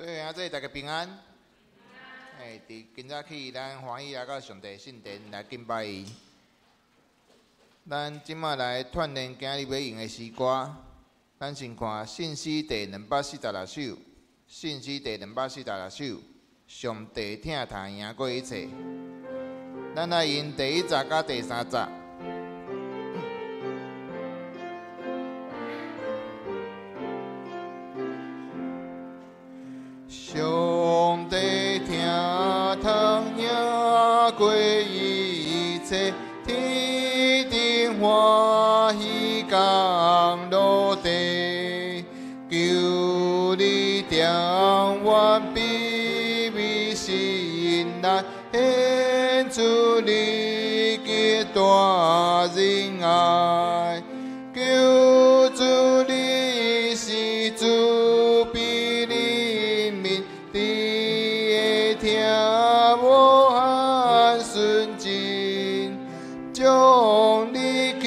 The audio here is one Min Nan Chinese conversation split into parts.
各位兄弟，大家平安。哎，佇今早起，咱歡喜來到上帝聖殿來敬拜伊。咱這馬來鍛鍊今日欲用的詩歌。咱先看信詩第兩百四十六首，信詩第兩百四十六首，上帝疼疼贏過一切。咱來用第一節佮第三節。上帝疼疼贏過一切，天頂歡喜降落地，求你點阮卑微心內，顯出你極大仁愛，求主你是慈悲憐憫，你的疼無限純真，將你救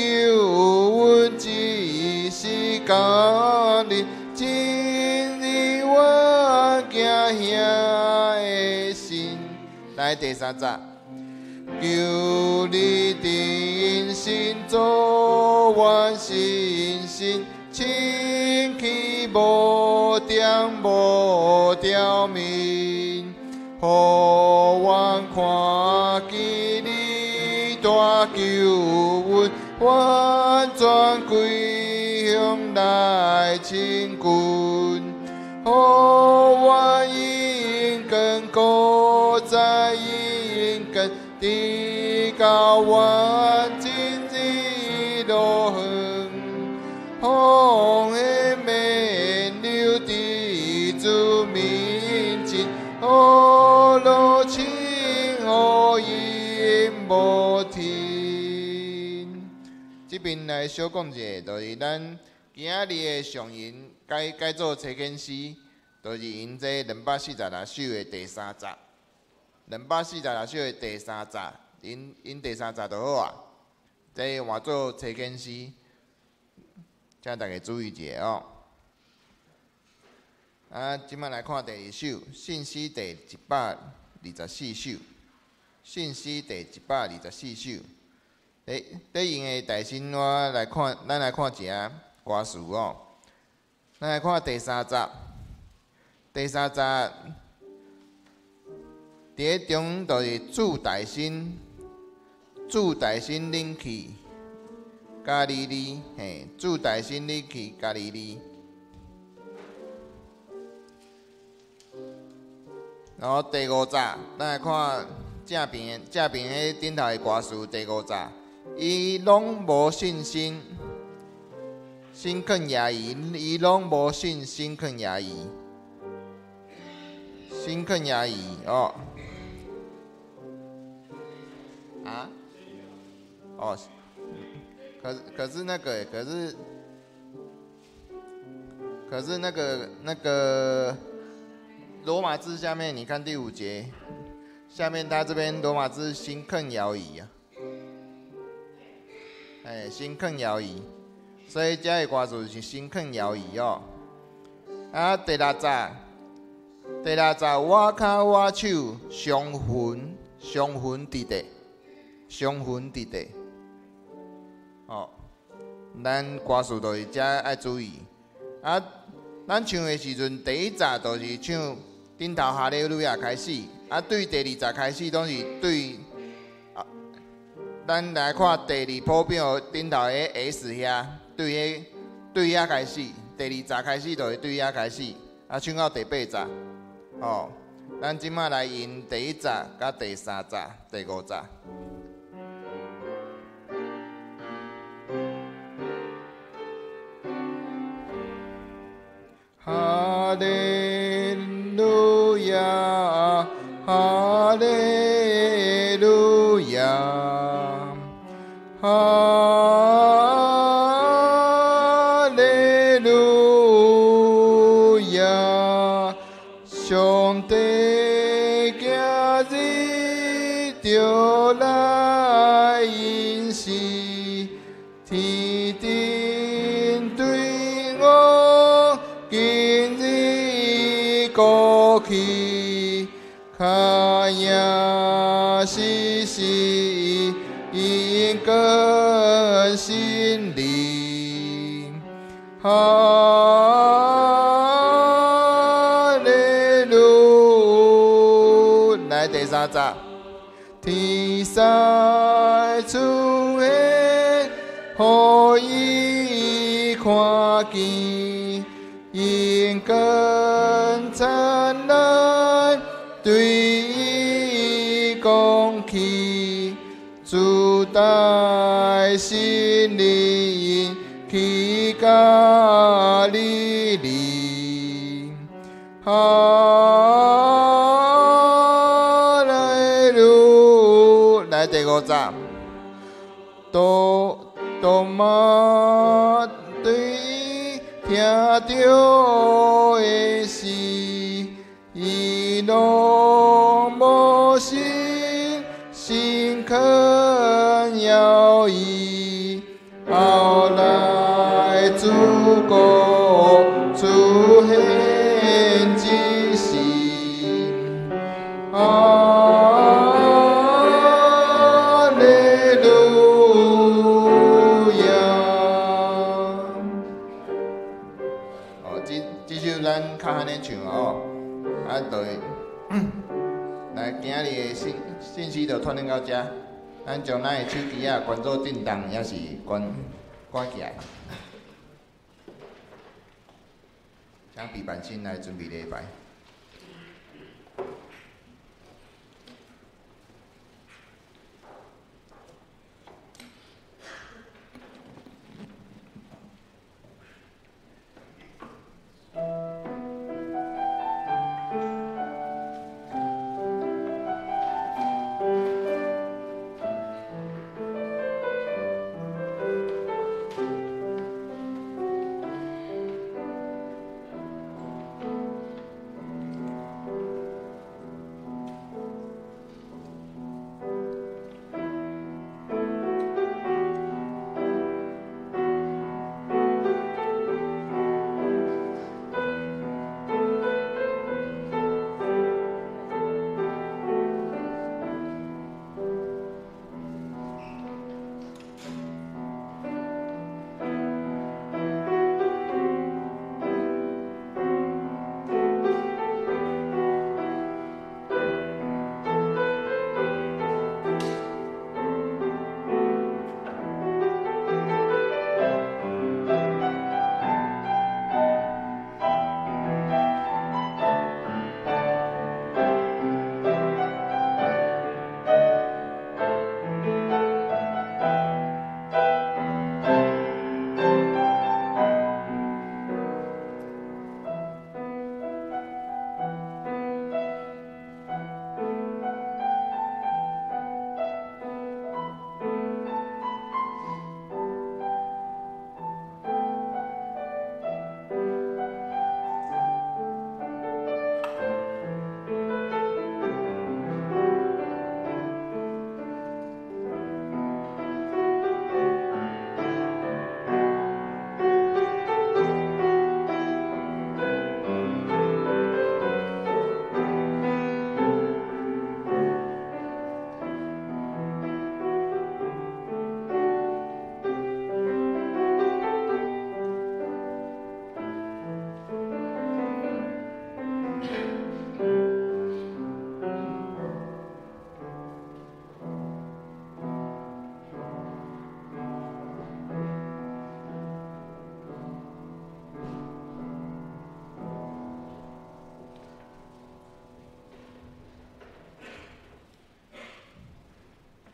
恩之時降臨，進入阮驚嚇的心。來第三節，求你定心做阮信心，清氣無點無條明，予阮看見你大救恩，完全歸向來親近，予阮應根閣再應根，直到阮進入樂園，奉獻免流佇主面前，呵樂慶福音無停。這邊來小講一下，就是咱今仔日的上吟改改做差遣詩，就是用這兩百四十六首的第三節，兩百四十六首的第三節，𪜶𪜶第三節就好啊。這換做差遣詩，請大家注意一下哦。啊，這擺來看第二首，信詩第一百二十四首，信詩第一百二十四首。咧咧用的大新我來看，咱來看一下歌詞哦。咱來看第三節，第三節，佇咧中就是主大新，主大新領去加利利，嘿，主大新領去加利利。然後第五節，咱來看正邊正邊彼頂頭的歌詞，第五節，伊攏無信心，心肯訝異，伊攏無信心肯訝異，心肯訝異哦。啊？哦，可可是那個，可是可是那個那個羅馬字下面，你看第五節，下面他這邊羅馬字心肯搖移啊，哎，心肯搖移，所以這個歌詞是心肯搖移哦。啊，第六節，第六節，我跤我手傷痕，傷痕佇地，傷痕佇地。哦，咱歌詞就是遮愛注意。啊，咱唱的時陣，第一節就是唱頂頭哈利路亞開始，啊，對第二節開始，攏是對。啊，咱來看第二譜表頂頭的 S 遐，對彼對遐開始，第二節開始就是對遐開始，啊，唱到第八節。哦，咱這馬來用第一節、佮第三節、第五節。哈利路亞，哈利路亞，哈利路亞，上帝今日就來應是天頂對我今日國去，較贏時時應更新靈。哈利路，來第三節，天使出現，予伊看見，榮光燦爛，對伊講起，主帶聖靈去加利利。哈利路，來第五節，多多馬對伊聽著的事，伊攏無信，誠懇猶疑。後來主國出現之時，哈利路亞。哦，這首咱較按呢唱哦，啊，就會來今仔日的信息就傳到遮。咱將咱的手機仔關做震動，抑是關起來。請備辦先來準備禮拜。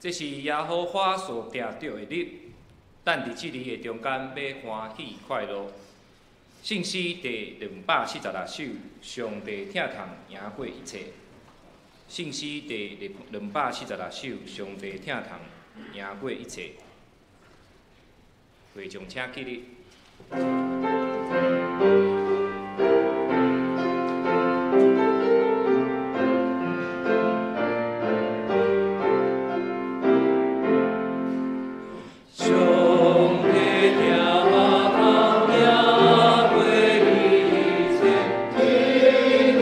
這是耶和華所定著的日，咱佇這日的中間欲歡喜快樂。聖詩第246首，上帝疼痛贏過一切。聖詩第246首，上帝疼痛贏過一切。會眾請起立。上帝疼痛贏過一切，天頂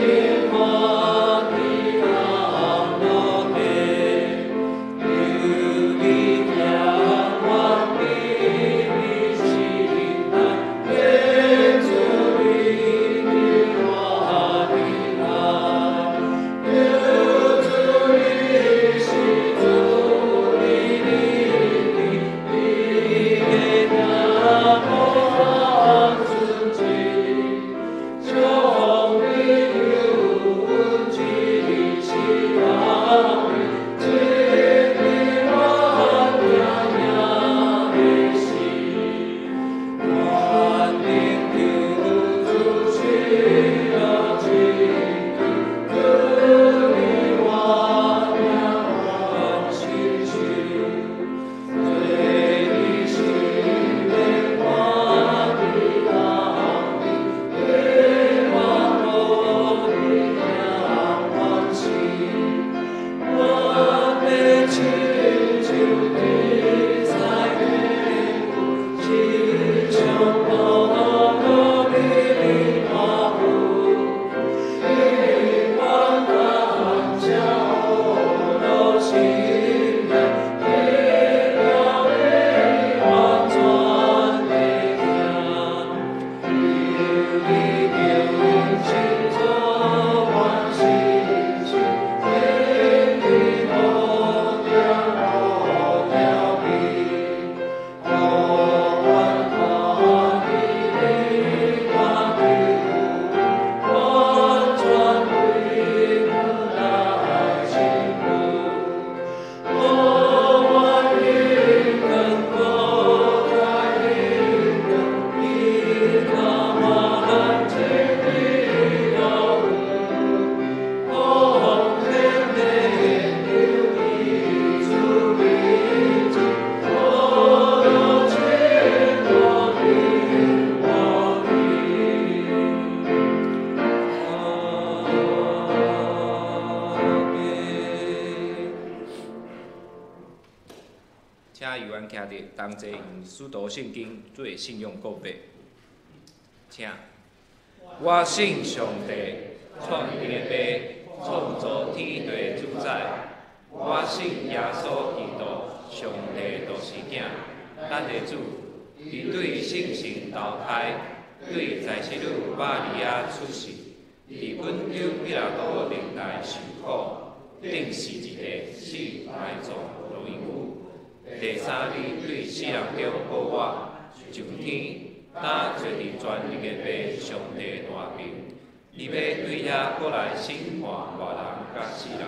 阮徛佇同齊用使徒聖經做信仰告白，請。我信上帝，創天的父，創造天地主宰。我信耶穌基督，上帝獨生囝，咱的主。伊對聖神投胎，對在聖女瑪利亞出世，佇本丟彼拉多年代受苦，釘十字架死埋葬落陰府。第三日對死人中復活，上天，擔坐佇全能的父上帝大爿，伊欲對遐閣來審判活人佮死人。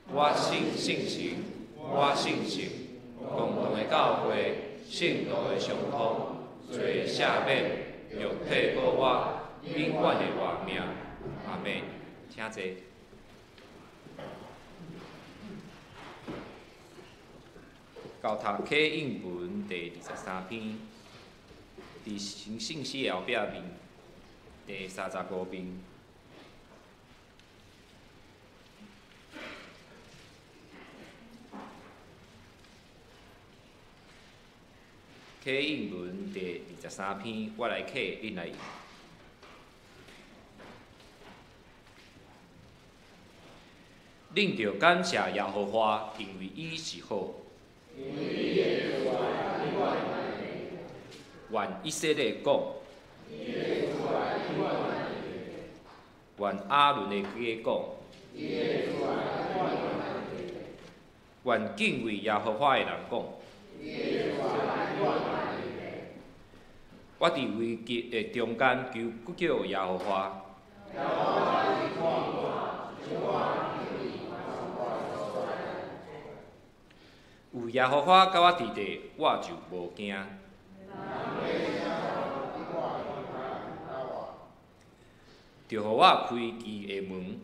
我信聖神，我信聖共同的教會，聖徒的相通，罪赦免，肉體復活，永遠的活命。阿們，請坐。𠢕讀啟應文第23篇，佇新聖詩的後壁面，第35面。啟應文第二十三篇，我來啟，恁來。恁著感謝耶和華，因為伊是好。願以色列講，願亞倫的家講，願敬畏耶和華的人講。我佇危急的中間求叫耶和華。有耶和華佮我佇咧，我就無驚。著予我開基的門。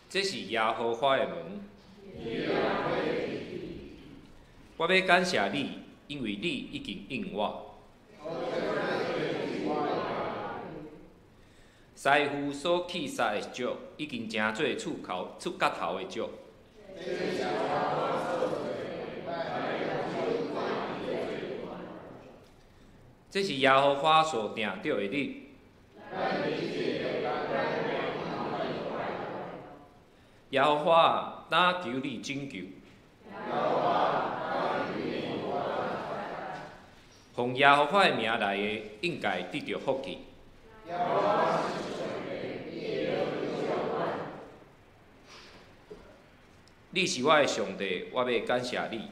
這是耶和華的門。我欲感謝你，因為你已經應我。師傅所棄殺的石，已經成做厝口、厝角頭的石。這是耶和華所定著的日。耶和華，哪求你拯救？奉耶和華的名來的，應該得著福氣。你是我的上帝，我欲感謝你。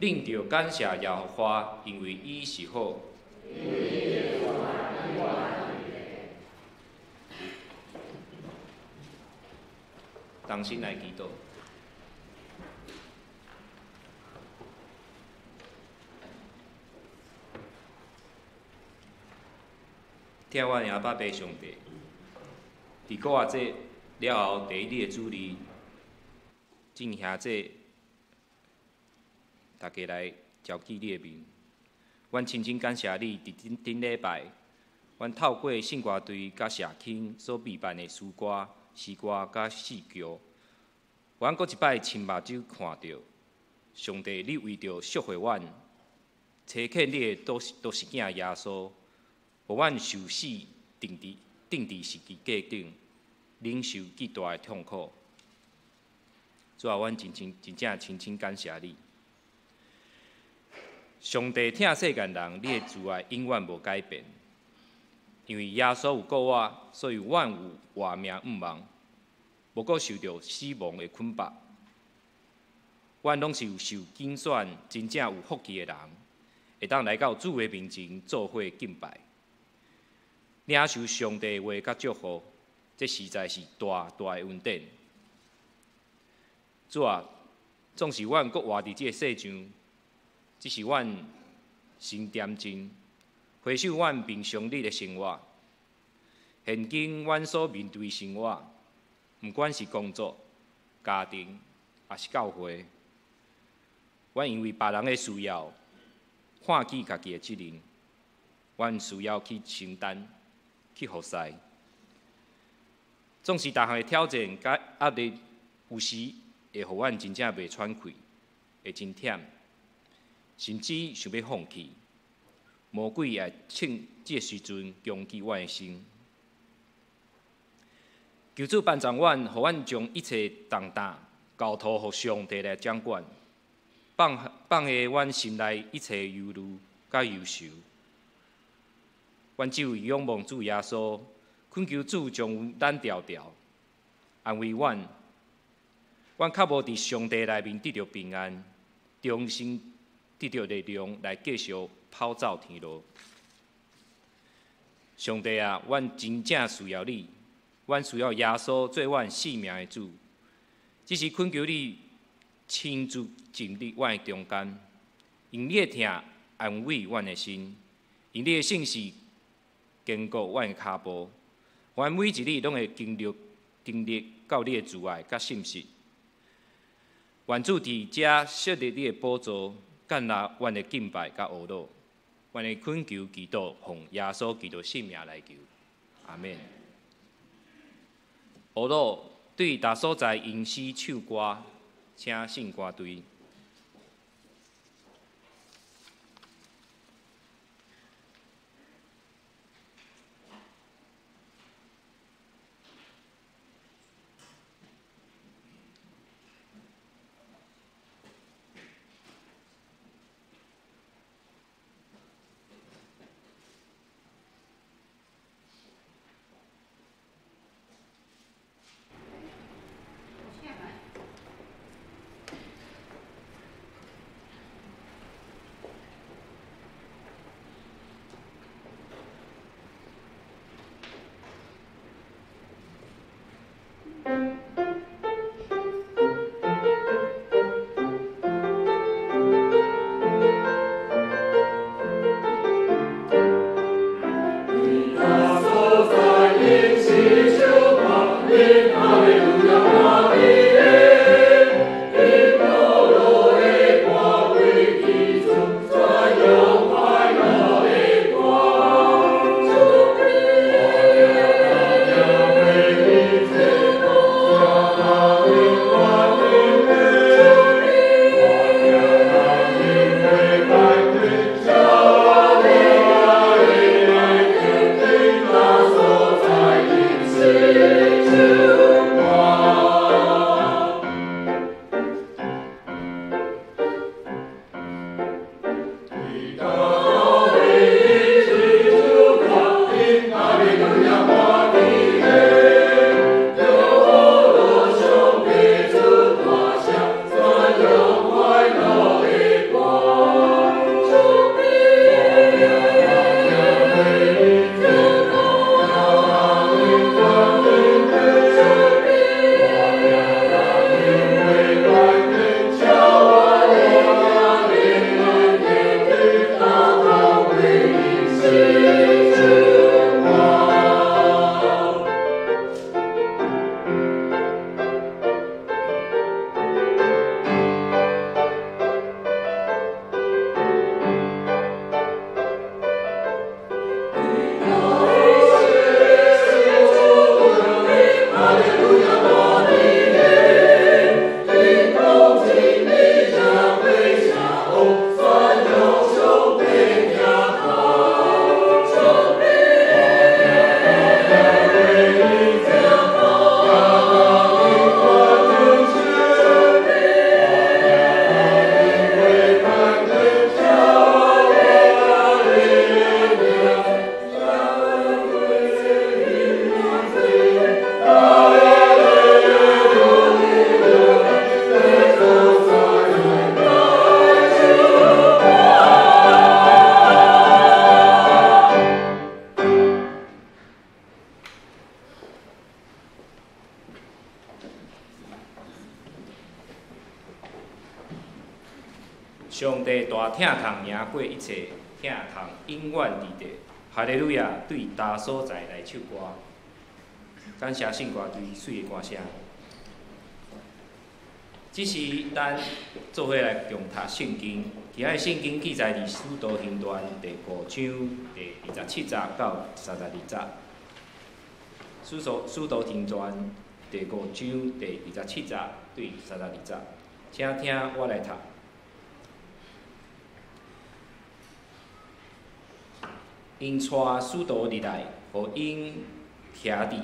恁著感謝耶和華，因為伊是好。同心來祈禱。疼阮的阿爸父上帝，佇復活節了後第一日的主日，眾兄弟大家來召見你的面。阮深深感謝你，佇頂頂禮拜，阮透過聖歌隊佮社青所備辦的詩歌、詩歌佮戲劇，阮閣一擺親目睭看著上帝，你為著贖回阮，差遣你的獨獨生囝耶穌，予阮受死，釘佇釘佇十字架頂，忍受極大的痛苦。主啊，阮真真真正深深感謝你。上帝疼世間人，你的慈愛永遠無改變。因為耶穌有顧我，所以阮有活命盼望，無閣受著死亡的捆綁。阮攏是有受揀選、真正有福氣的人，會當來到主的面前做伙敬拜，領受上帝的話佮祝福，這實在是大大的恩典。主啊，縱使阮閣活佇這個世上，只是阮先恬靜，回首阮平常日的生活，現今阮所面對的生活，毋管是工作、家庭，抑是教會，阮因為別人的需要，看見家己的責任，阮需要去承擔、去服侍。總是逐項的挑戰佮壓力，有時會予阮真正袂喘氣，會真忝，甚至想欲放棄。魔鬼也趁這个時陣攻擊阮的心。求主幫助阮，予阮將一切重擔交託予上帝來掌管，放下阮心內一切憂慮佮憂愁。阮只有仰望主耶穌，懇求主將咱調調，安慰阮。阮渴慕佇上帝內面得著平安，重新得著力量來繼續跑走天路。上帝啊，阮真正需要你，阮需要耶穌做阮性命的主。只是懇求你親自進入阮的中間，用你的疼安慰阮的心，用你的信實堅固阮的跤步。阮每一日攏會經歷到你的慈愛佮信實。願主佇遮設立你的寶座，接納阮的敬拜佮阿禱。阮的懇求祈禱，奉耶穌基督聖名來求，阿們。阿禱對逐所在吟詩唱歌，請聖歌隊。上帝大疼痛贏過一切，疼痛永遠佇地。哈利路亞！對逐所在來唱歌，感謝聖歌隊媠的歌聲。這是咱做伙來共讀聖經。今仔日聖經記載佇使徒行傳第5章第27節到32節。使徒行傳第五章第二十七節對32節，請聽我來讀。𪜶帶使徒入來，予𪜶徛佇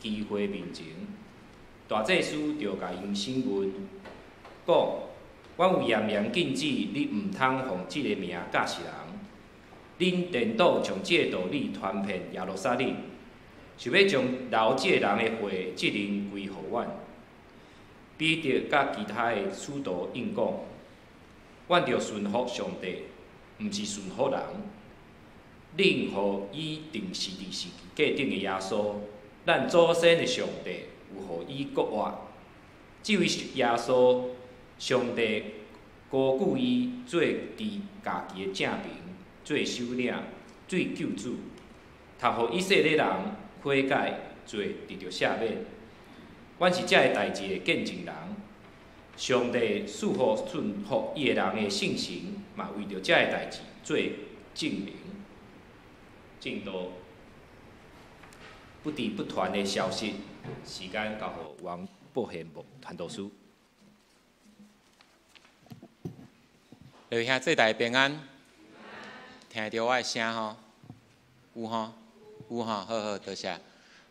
議會面前。大祭司就共𪜶審問，講：阮有嚴嚴禁止你毋通奉這个名教示人。恁顛倒將這个道理傳遍耶路撒冷，想欲將流這个人的血責任歸予阮。彼得佮其他的使徒應講：阮著順服上帝，毋是順服人。恁予伊釘死佇十字架頂的耶穌，咱祖先的上帝有予伊復活。這位耶穌，上帝高舉伊做佇家己的正爿，做首領，做救主，通予以色列人悔改，罪得著赦免。阮是這个代誌的見證人。上帝賜予順服伊的人的聖神，嘛為著這个代誌做證明。正道不敵不傳的消息，時間交予王寶賢牧傳道師。各位兄弟大家平安，聽著我的聲吼，有吼，有吼，好好，多謝。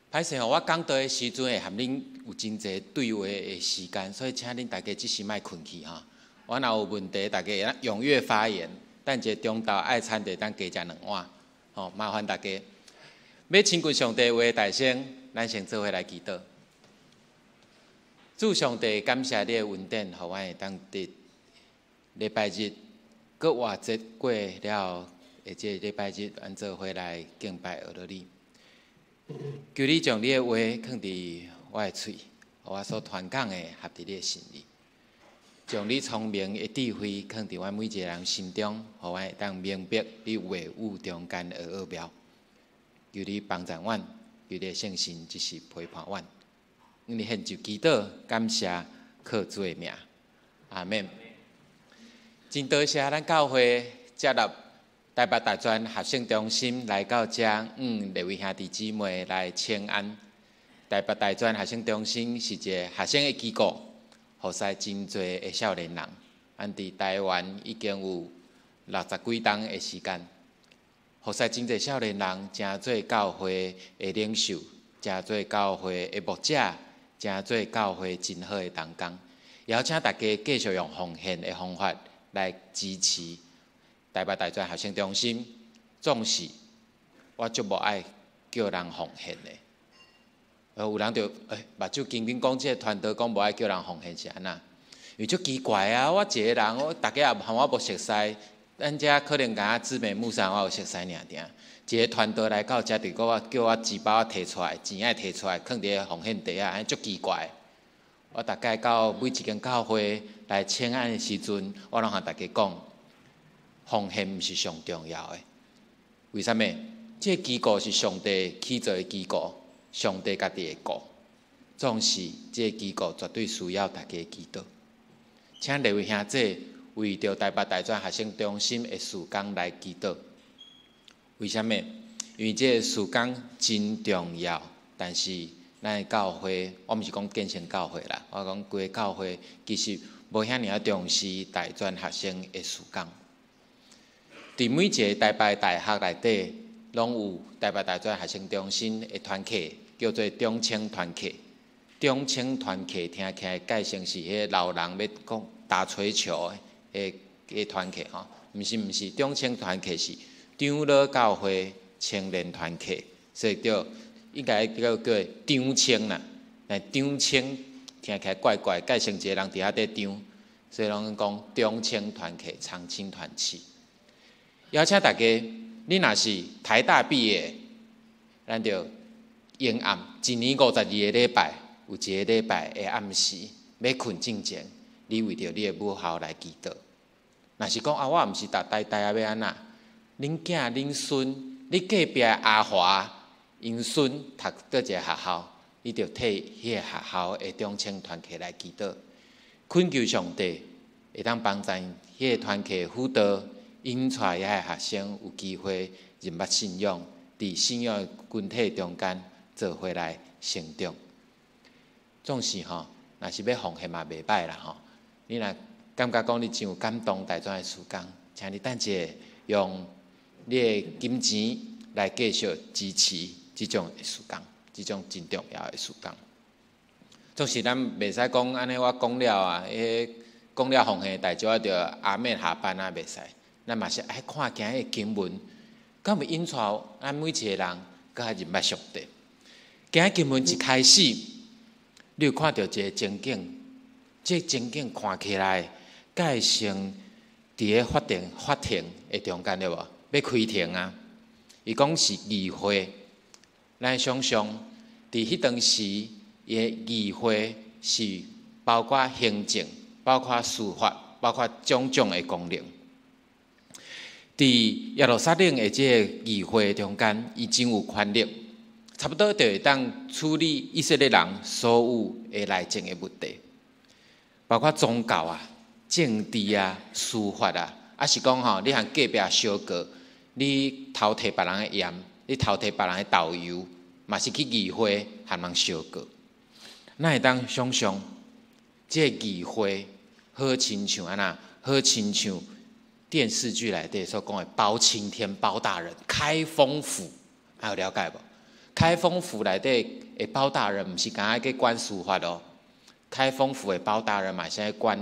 歹勢吼，我講道的時陣會含恁有真濟對話的時間，所以請恁大家這時莫睏去吼。我若有問題，大家會當踴躍發言。等一下中晝愛餐就會當加食兩碗，吼，麻煩大家。欲親近上帝話大聲，咱先做伙來祈禱。主上帝，感謝你的恩典，予阮會當佇禮拜日閣活節過了後，的這個禮拜日，阮做伙來敬拜阿羅你。求你將你的話囥佇我的喙，予我所傳講的合佇你的心意。將你聰明的智慧囥佇阮每一个人心中，予阮會當明白你話語中間的奧妙。求你幫助阮，求你的聖神這時陪伴阮。阮佇獻上祈禱，感謝靠主的名，阿們。真多謝咱教會接納台北大專學生中心來到遮，兩位兄弟姊妹來請安。台北大專學生中心是一个學生的機構，服侍真濟的少年人。咱佇台灣已經有六十幾冬的時間，服侍真濟少年人，成做教會的領袖，成做教會的牧者，成做教會真好的同工。邀請大家繼續用奉獻的方法來支持台北大專學生中心。總是我足無愛叫人奉獻的。有人就目睭緊緊講，這个傳道講無愛叫人奉獻是按怎？因為足奇怪啊！我一个人，我大家也和我無熟似，咱遮可能敢若姊妹牧師我有熟似爾爾。一个傳道來到遮，就閣我叫我錢包提出來，錢愛提出來，囥佇个奉獻袋仔，按呢足奇怪。我逐擺到每一間教會來請安的時陣，我攏和大家講，奉獻毋是上重要的。為啥物？這個機構是上帝起造的機構，上帝家己會顧。總是這個機構絕對需要大家祈禱。請各位兄弟為著台北大專學生中心的事工來祈禱。為啥物？因為這個事工真重要，但是咱的教會，我毋是講建成教會啦，我講規个教會其實無遐爾仔重視大專學生的事工。佇每一个台北大學內底，攏有台北大專學生中心的團契，叫做中青團契。中青團契聽起來蓋成是彼个老人欲講打槌球的彼个團契吼，毋是毋是，中青團契是長老教會青年團契，所以叫應該叫做長青啦。但長青聽起來怪怪，蓋成一个人佇遐佇張，所以攏講中青團契、長青團契。邀請大家，你若是台大畢業，咱就迎暗一年52個禮拜，有一個禮拜的暗時，欲睏進前，你為著你的母校來祈禱。若是講啊，我毋是讀台大啊，欲按怎？恁囝、恁孫、你隔壁的阿華，𪜶孫讀佗一個學校，你就替彼个學校的中青團契來祈禱，懇求上帝會當幫助彼个團契輔導，𪜶帶遐个學生有機會認捌信仰，佇信仰的群體中間做伙來成長。總是吼，若是欲奉獻嘛袂䆀啦吼。你若感覺講你真有感動大專的事工，請你等一下用你的金錢來繼續支持這種的事工，這種真重要的事工。總是咱袂使講按呢，我講了啊，彼講了奉獻大少就阿門下班啊，袂使。咱嘛是愛看今日經文，敢有引帶咱每一個人閣較認捌上帝。今日經文一開始，你有看著一个情景，這個情景看起來，敢會像佇咧法庭的中間對無？欲開庭啊！伊講是議會，咱想像佇彼當時，伊的議會是包括行政、包括司法、包括種種的功能。佇耶路撒冷的這个議會中間，伊真有權力，差不多就會當處理以色列人所有的內政的問題，包括宗教啊、政治啊、司法啊，抑是講吼，你和隔壁相告，你偷提別人的鹽，你偷提別人的豆油，嘛是去議會和人相告。咱會當想像，這个議會好親像按怎？好親像電視劇內底所講的包青天、包大人、開封府，還有了解無？開封府內底的包大人，毋是干焦去管司法哦。開封府的包大人嘛是愛管，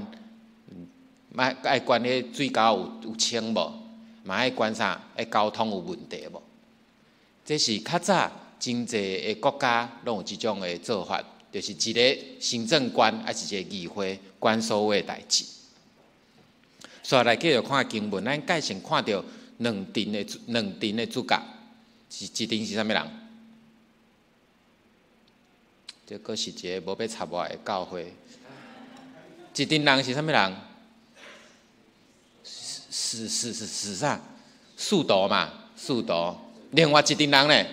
嘛愛管彼水溝有清無？嘛愛管啥？愛交通有問題無？這是較早真濟的國家攏有這種的做法，就是一个行政官，抑是一个議會管所有的代誌。煞來繼續看經文，咱蓋先看著兩陣的主角，一陣是啥物人？這閣是一个無欲插我的教會。一陣人是啥物人？是是是是啥？使徒嘛，使徒。另外一陣人咧，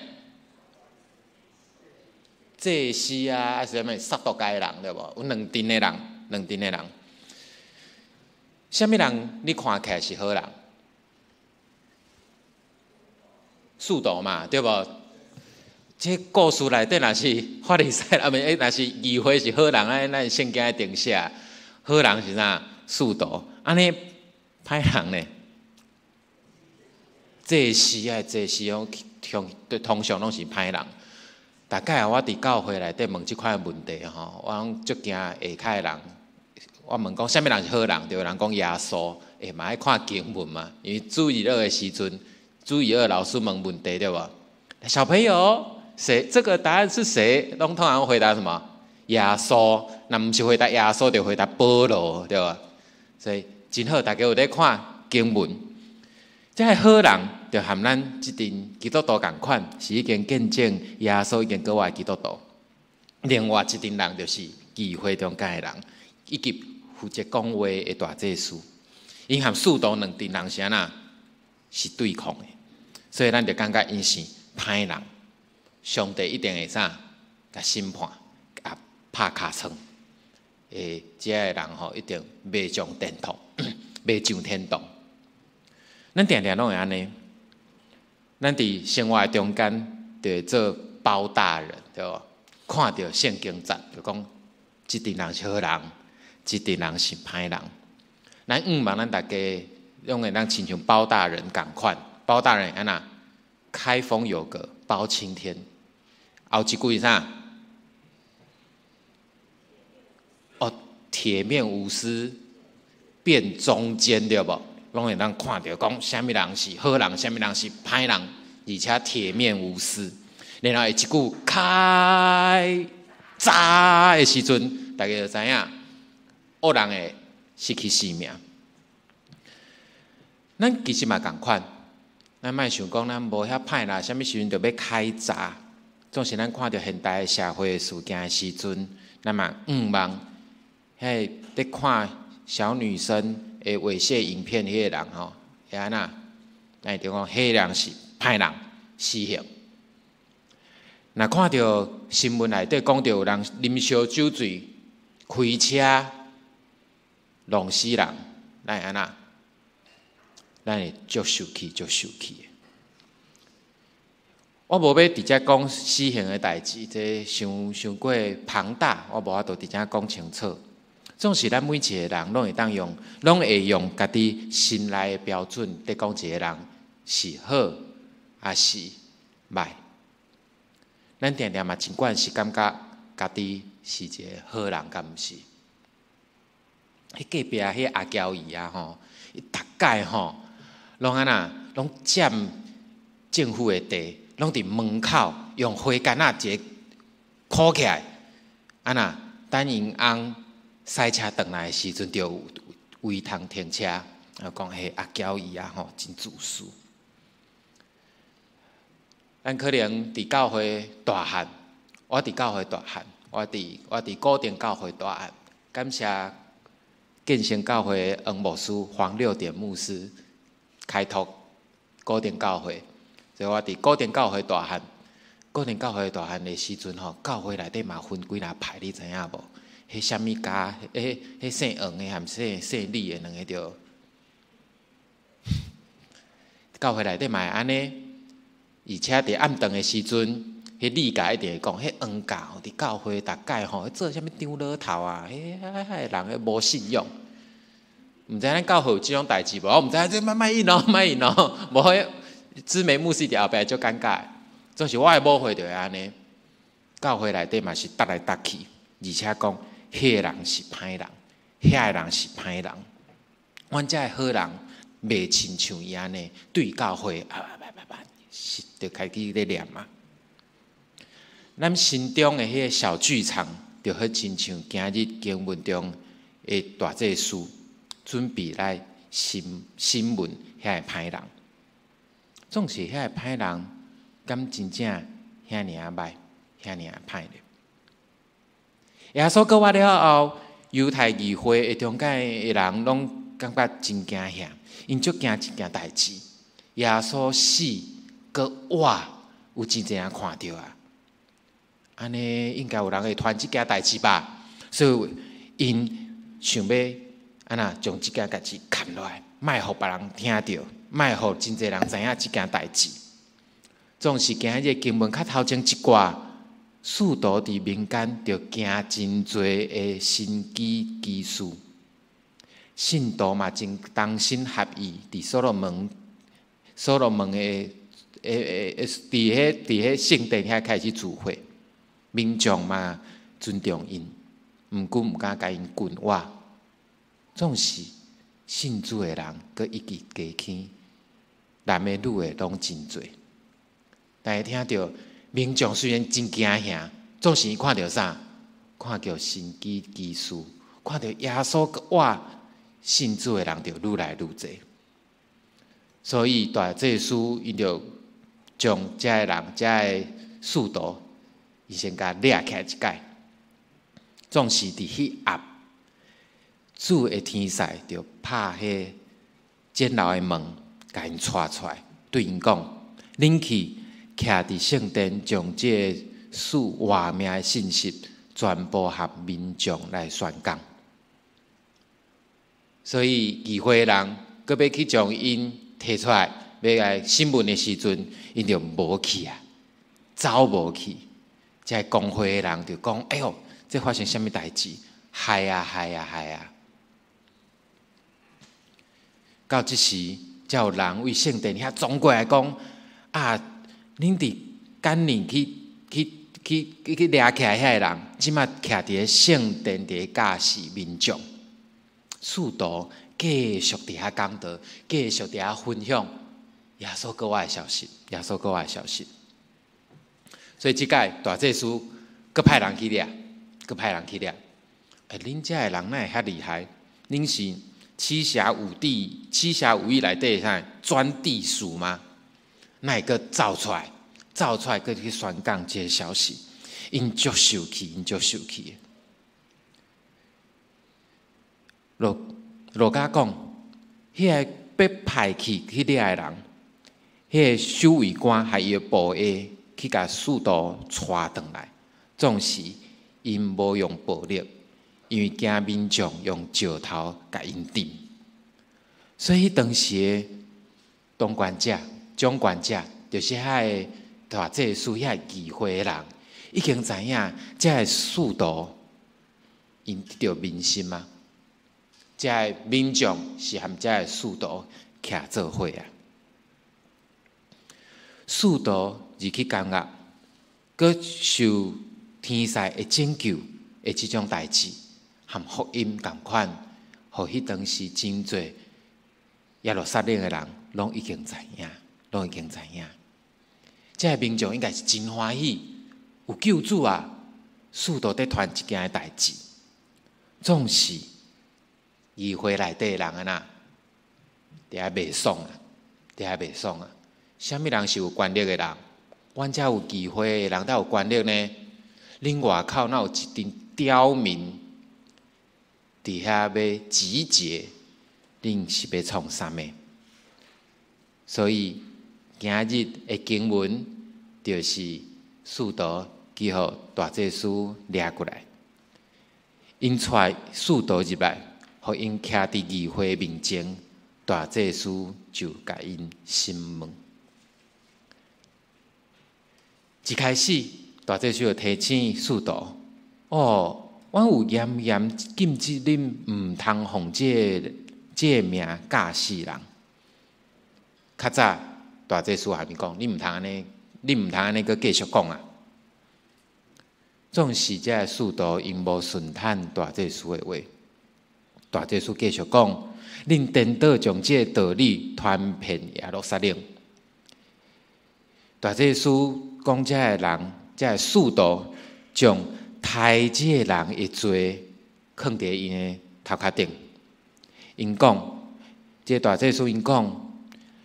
祭司啊，抑是啥物撒都該人對無？有兩陣的人，兩陣的人。啥物人你看起來是好人？使徒嘛，對無？這故事內底若是法利賽人，啊，毋若是議會是好人，按咱聖經頂寫，好人是啥？使徒。按呢歹人呢？祭司啊，祭司哦，通常攏是歹人。逐擺我佇教會內底問這款問題吼，我攏足驚下跤的人。我問講啥物人是好人，就有人講耶穌，欸，嘛愛看經文嘛，因為主日學的時陣，主日學老師問問題對無？小朋友，誰？這個答案是誰？攏通常回答什麼？耶穌。若毋是回答耶穌，就回答保羅，對無？所以真好，大家有咧看經文。這个好人就和咱這陣基督徒仝款，是已經見證耶穌已經閣活的基督徒。另外一陣人就是議會中間的人，以及負責講話的大祭司，𪜶和使徒兩陣人是按怎？是對抗的，所以咱就感覺𪜶是歹人。上帝一定會啥？共審判，共拍尻川。欸，這个人吼一定袂上天堂，袂上天堂。咱定定攏會按呢，咱佇生活中間就會做包大人，對無？看著聖經節就講，這陣人是好人，這陣人是歹人。咱向望咱大家攏會當親像包大人仝款，包大人按怎？開封有格，包青天。後一句是啥？哦，鐵面無私，辨忠奸，對無？攏會當看著講，啥物人是好人，啥物人是歹人，而且鐵面無私。然後一句開閘的時陣，大家就知影惡人會失去性命。咱其實嘛仝款，咱莫想講咱無遐歹啦，啥物時陣就欲開閘。總是咱看著現代的社會事件的時陣，咱嘛向望，彼個佇看小女生的猥褻影片彼个人吼，會按怎？咱會當講，彼个人是歹人，死刑。若看著新聞內底講著有人啉燒酒醉，開車弄死人，咱會按怎？咱會足受氣，足受氣的。我無欲直接講死刑的代誌，這傷傷過龐大，我無法度直接講清楚。總是咱每一個人攏會當用，攏會用家己心內的標準，佇講一個人是好抑是䆀。咱定定嘛真慣是感覺家己是一個好人，敢毋是？彼隔壁彼阿嬌姨啊吼，伊逐擺吼，攏按怎，攏佔政府的地，攏佇門口用花桿仔一個箍起來，按怎等𪜶翁駛車轉來的時陣，就有位通停車。啊，講彼阿嬌姨啊吼，真自私。咱可能佇教會大漢，我佇教會大漢，我佇古亭教會大漢，感謝建成教會黃牧師黃六點牧師開拓古亭教會，所以我佇古亭教會大漢，古亭教會大漢的時陣吼，教會內底嘛分幾若派，你知影無？彼啥物家？彼彼姓黃的含姓姓李的兩个著，教會內底嘛會按呢。而且佇暗頓的時陣，彼李家一定會講，彼黃家吼佇教會逐擺吼，做啥物長老頭啊？彼彼个人彼無信仰。毋知咱教會有這種代誌無？我毋知，這莫莫應哦，莫應哦，無彼姊妹牧師佇後壁足尷尬。總是我的母會就會按呢，教會內底嘛是搭來搭去，而且講彼个人是歹人，遐个人是歹人。阮遮的好人袂親像伊按呢，對教會啊，是就開始咧念啊。咱心中的彼个小劇場，就好親像今日經文中的大祭司，準備來審審問遐个歹人。總是遐個歹人，敢真正遐爾仔䆀，遐爾仔歹咧？耶穌復活了後，猶太議會的中間的人攏感覺真驚嚇，𪜶足驚一件代誌。耶穌死閣活，有真濟人看著啊！按呢應該有人會傳這件代誌吧？所以𪜶想欲按怎將這件代誌崁落來，莫予別人聽著，莫予真濟人知影這件代誌。總是今日經文較頭前一掛，使徒佇民間就行真濟的神蹟奇事，信徒嘛真同心合意，佇所羅門，所羅門的誒誒誒，佇彼聖殿遐開始聚會，民眾嘛尊重𪜶，毋過毋敢共𪜶訓話。總是信主的人，閣一直加添，男的女的攏真濟。但是聽著民眾雖然真驚嚇，總是伊看著啥？看著神蹟奇事，看著耶穌閣活，信主的人就愈來愈濟。所以大祭司𪜶就將遮个人、遮个使徒，伊先共掠起來一擺。總是佇彼暗，主的天使就拍彼監牢的門，共𪜶帶出來，對𪜶講：恁去徛佇聖殿，將這个賜活命的信息全部予民眾來宣講。所以議會的人閣欲去將𪜶提出來，欲來審問的時陣，𪜶就無去啊，走無去。這个公會的人就講：哎喲，這發生啥物代誌？害啊害啊害啊！到這時，才有人為聖殿遐衝過來講：啊，恁佇舊年去去去去掠起來遐个人，這馬徛佇咧聖殿佇咧教示民眾。使徒繼續佇遐講道，繼續佇遐分享耶穌復活的消息，耶穌復活的消息。所以這擺大祭司閣派人去掠，閣派人去掠。欸，恁遮的人哪會遐厲害？恁是七俠五義、七俠五義內底啥鑽地鼠嗎？哪會閣走出來？走出來閣去宣講這个消息，𪜶足受氣，𪜶足受氣。路加講，彼个被派去去掠的人，彼个守衛官還伊的部下去共使徒帶轉來，總是𪜶無用暴力，因為驚民眾用石頭共𪜶擲。所以當時的當權者、掌權者，就是遐个大祭司遐議會的人已經知影，這个使徒𪜶得著民心啊！這个民眾是和這个使徒徛做伙啊！使徒入去監獄，閣受天使的拯救的這種代誌，和福音仝款，予彼當時真濟耶路撒冷的人攏已經知影，攏已經知影。這个民眾應該是真歡喜，有救主啊！使徒佇傳這件的代誌，總是議會內底的人按怎，佇遐袂爽啊，佇遐袂爽啊！啥物人是有權力的人？阮遮有議會的人才有權力呢？恁外口若有一陣刁民佇遐欲集結，恁是欲創啥物？所以今日的經文就是使徒去予大祭司掠過來，𪜶帶使徒入來，予𪜶徛佇議會面前，大祭司就共𪜶審問。一開始，大祭司就提醒使徒：哦，阮有嚴嚴禁止恁毋通奉這个名教死人。較早大祭司還咪講，你毋通按呢，你毋通按呢閣繼續講啊。總是這个使徒𪜶無順趁大祭司的話，大祭司繼續講：恁顛倒將這个道理傳遍耶路撒冷。大祭司講這个人，這个使徒將刣這个人的罪囥佇𪜶的頭殼頂。𪜶講，這个大祭司𪜶講，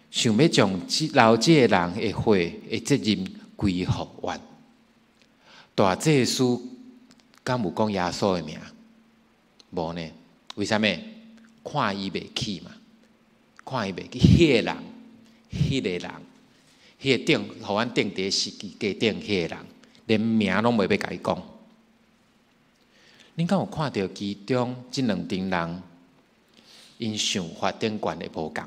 想欲將流這个人的血的責任歸予阮。大祭司敢有講耶穌的名？無呢？為啥物？看伊袂起嘛？看伊袂起，彼个人，彼個人，彼個釘，予阮釘佇十字架頂彼個人，連名攏袂欲共伊講。恁敢有看著其中這兩陣人，𪜶想法頂懸的無仝？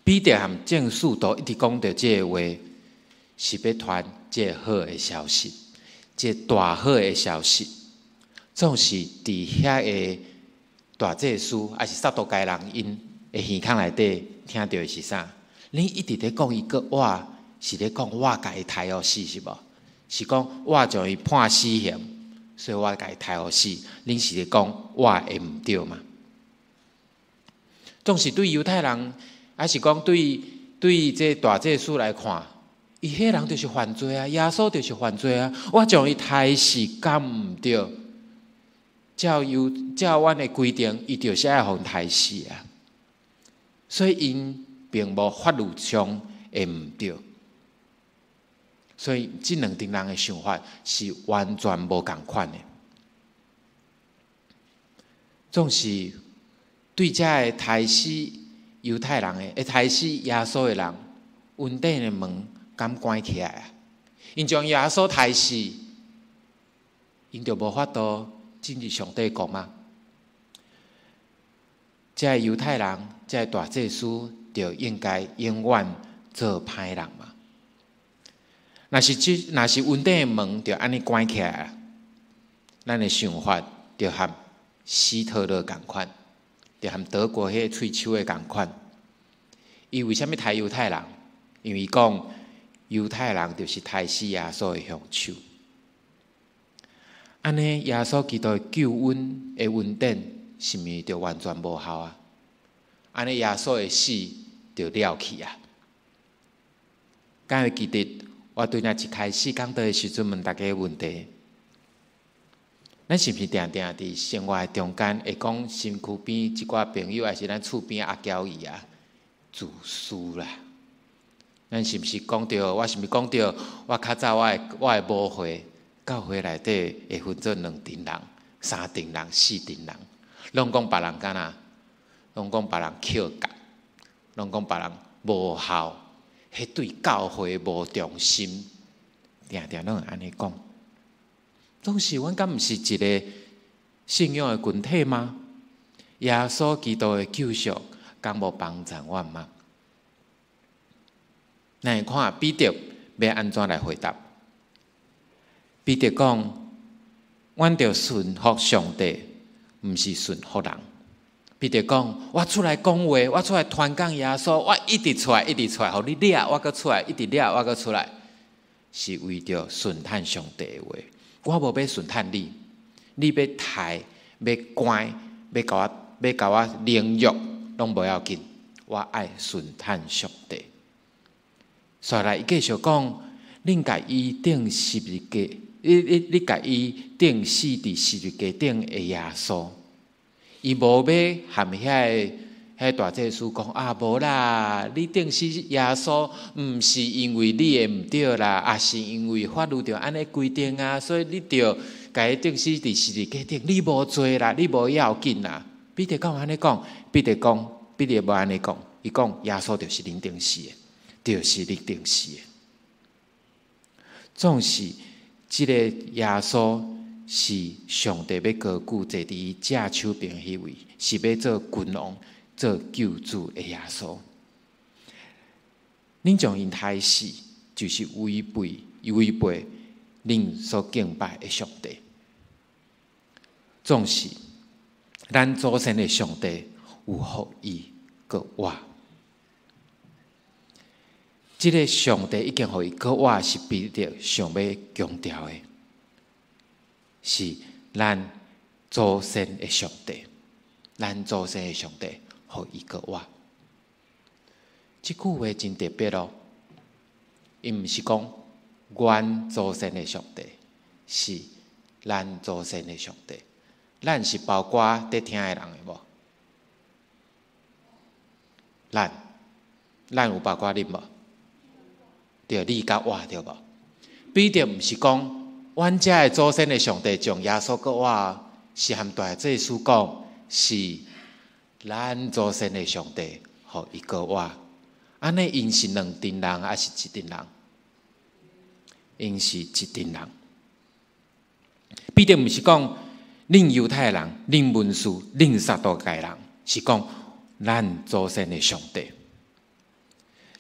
彼得和眾使徒一直講著這個話，是欲傳這个好的消息，這個大好的消息，總是佇遐个大祭司，抑是撒都該人𪜶的耳孔內底聽著的是啥？恁一直咧講伊閣我，是咧講我共伊刣予死是無？是講我將伊判死刑，所以我共伊刣予死。恁是咧講我的毋對嗎？總是對猶太人，抑是講對這大祭司來看，伊彼人就是犯罪啊，耶穌就是犯罪啊，我將伊刣死敢毋對？照照阮的規定，伊就是愛予刣死啊。所以𪜶並無法律上的毋對，所以這兩陣人的想法是完全無仝款的。總是對這个刣死猶太人的，會刣死耶穌的人，恩典的門敢關起來啊？𪜶將耶穌刣死，𪜶就無法度進入上帝國嗎？這个猶太人，這个大祭司，就應該永遠做歹人嘛？若是恩典的門就按呢關起來，咱的想法就和希特勒仝款，就和德國彼个喙鬚的仝款。伊為啥物刣猶太人？因為伊講猶太人就是刣死耶穌的兇手。按呢，耶穌基督的救恩的恩典，是毋是就完全無效啊？按呢，耶穌的死就了去啊！敢會記得我對那一開始講道的時陣問大家問題？咱是毋是定定佇生活的中間會講身軀邊一寡朋友，抑是咱厝邊阿嬌姨啊，自私啦？咱是毋是講著？我是毋是講著？我較早我的母會教會內底會分做兩陣人、三陣人、四陣人，攏講別人敢若，攏講別人抾角，攏講別人無效，彼對教會無忠心，定定攏會按呢講。總是阮敢毋是一個信仰的群體嗎？耶穌基督的救贖，敢無幫贊阮嗎？咱來看彼得，欲按怎來回答？彼得講：阮著順服上帝，毋是順服人。彼得講：我出來講話，我出來傳講耶穌，我一直出來，一直出來，予你掠，我閣出來，一直掠，我閣出來，是為著順趁上帝的話。我無欲順趁你，你欲刣，欲關，欲共我凌辱，攏無要緊。我愛順趁上帝。煞來伊繼續講：恁共伊釘十字架，你共伊釘死佇十字架頂的耶穌，伊無欲含遐個大祭司講啊，無啦，你釘死耶穌，毋是因為你的毋對啦，啊是因為法律著按呢規定啊，所以你著共伊釘死佇十字架頂，你無罪啦，你無要緊啦。彼得敢有按呢講？彼得講，彼得無按呢講，伊講耶穌就是恁釘死的，就是你釘死的。總是這个耶穌是上帝欲高舉坐佇伊正手爿彼位，是欲做君王、做救主的耶穌。恁將𪜶刣死，就是違背恁所敬拜的上帝。總是咱祖先的上帝有予伊閣活。這个上帝已經予伊閣活，是彼得想欲強調的，是咱祖先的上帝，咱祖先的上帝予伊閣活。這句話真特別哦，伊毋是講阮祖先的上帝，是咱祖先的上帝。咱是包括佇聽的人的無？咱有包括恁無？對，你佮我對無？彼得毋是講阮遮的祖先的上帝將耶穌閣活，是和大祭司講，是咱祖先的上帝予伊閣活。按呢，𪜶是兩陣人，抑是一陣人？𪜶是一陣人。彼得毋是講恁猶太人、恁文士、恁撒都該人，是講咱祖先的上帝。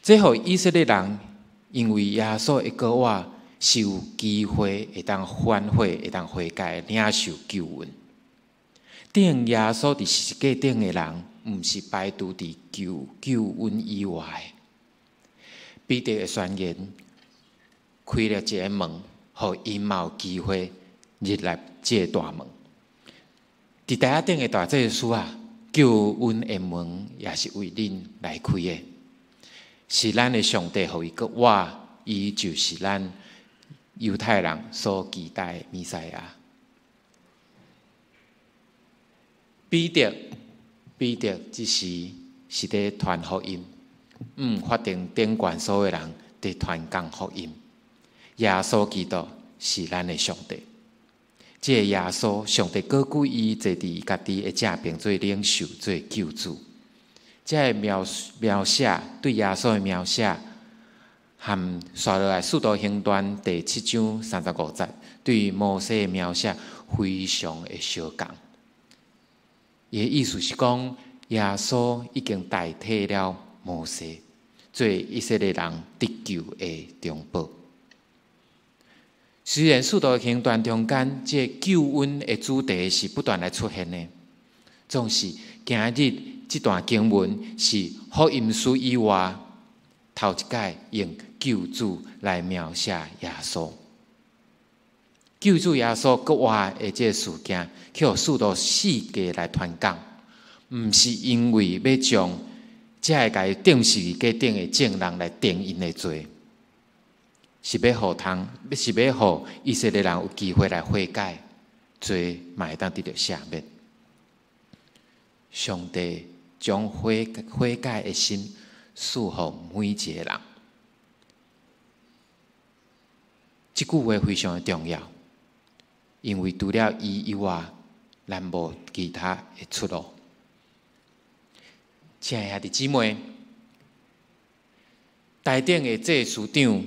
這予以色列人因為耶穌的閣活，是有機會會當反悔、會當悔改、領受救恩。釘耶穌佇十字架頂的人，毋是排除佇救恩以外。彼得的宣言開了一个門，予𪜶嘛有機會入來這个大門。佇台仔頂的大祭司啊，救恩的門也是為恁來開的，是咱的上帝予伊閣活，伊就是咱猶太人所期待的彌賽亞。彼得這時是佇傳福音，法庭頂懸所有人佇傳講福音。耶穌基督是咱的上帝，這个耶穌，上帝高舉伊坐佇伊家己的正爿做領袖、做救主。這个描寫對耶穌的描寫，和紲落來《使徒行傳》第七章35節對摩西的描寫非常的相仝。伊的意思是講，耶穌已經代替了摩西，做以色列人得救的中保。雖然《使徒行傳》中間這个救恩的主題是不斷來出現的，總是今日這段經文是福音書以外頭一擺用救主來描寫耶穌。救主耶穌閣活的這个事件，去予使徒四界來傳講，毋是因為欲將這个共伊釘十字架頂的眾人來定𪜶的罪，是欲予以色列人有機會來悔改，罪嘛會當得著赦免。上帝將悔改的心賜予每一個人，這句話非常的重要，因為除了伊以外，咱無其他的出路。親愛的兄弟姊妹，台頂的祭司長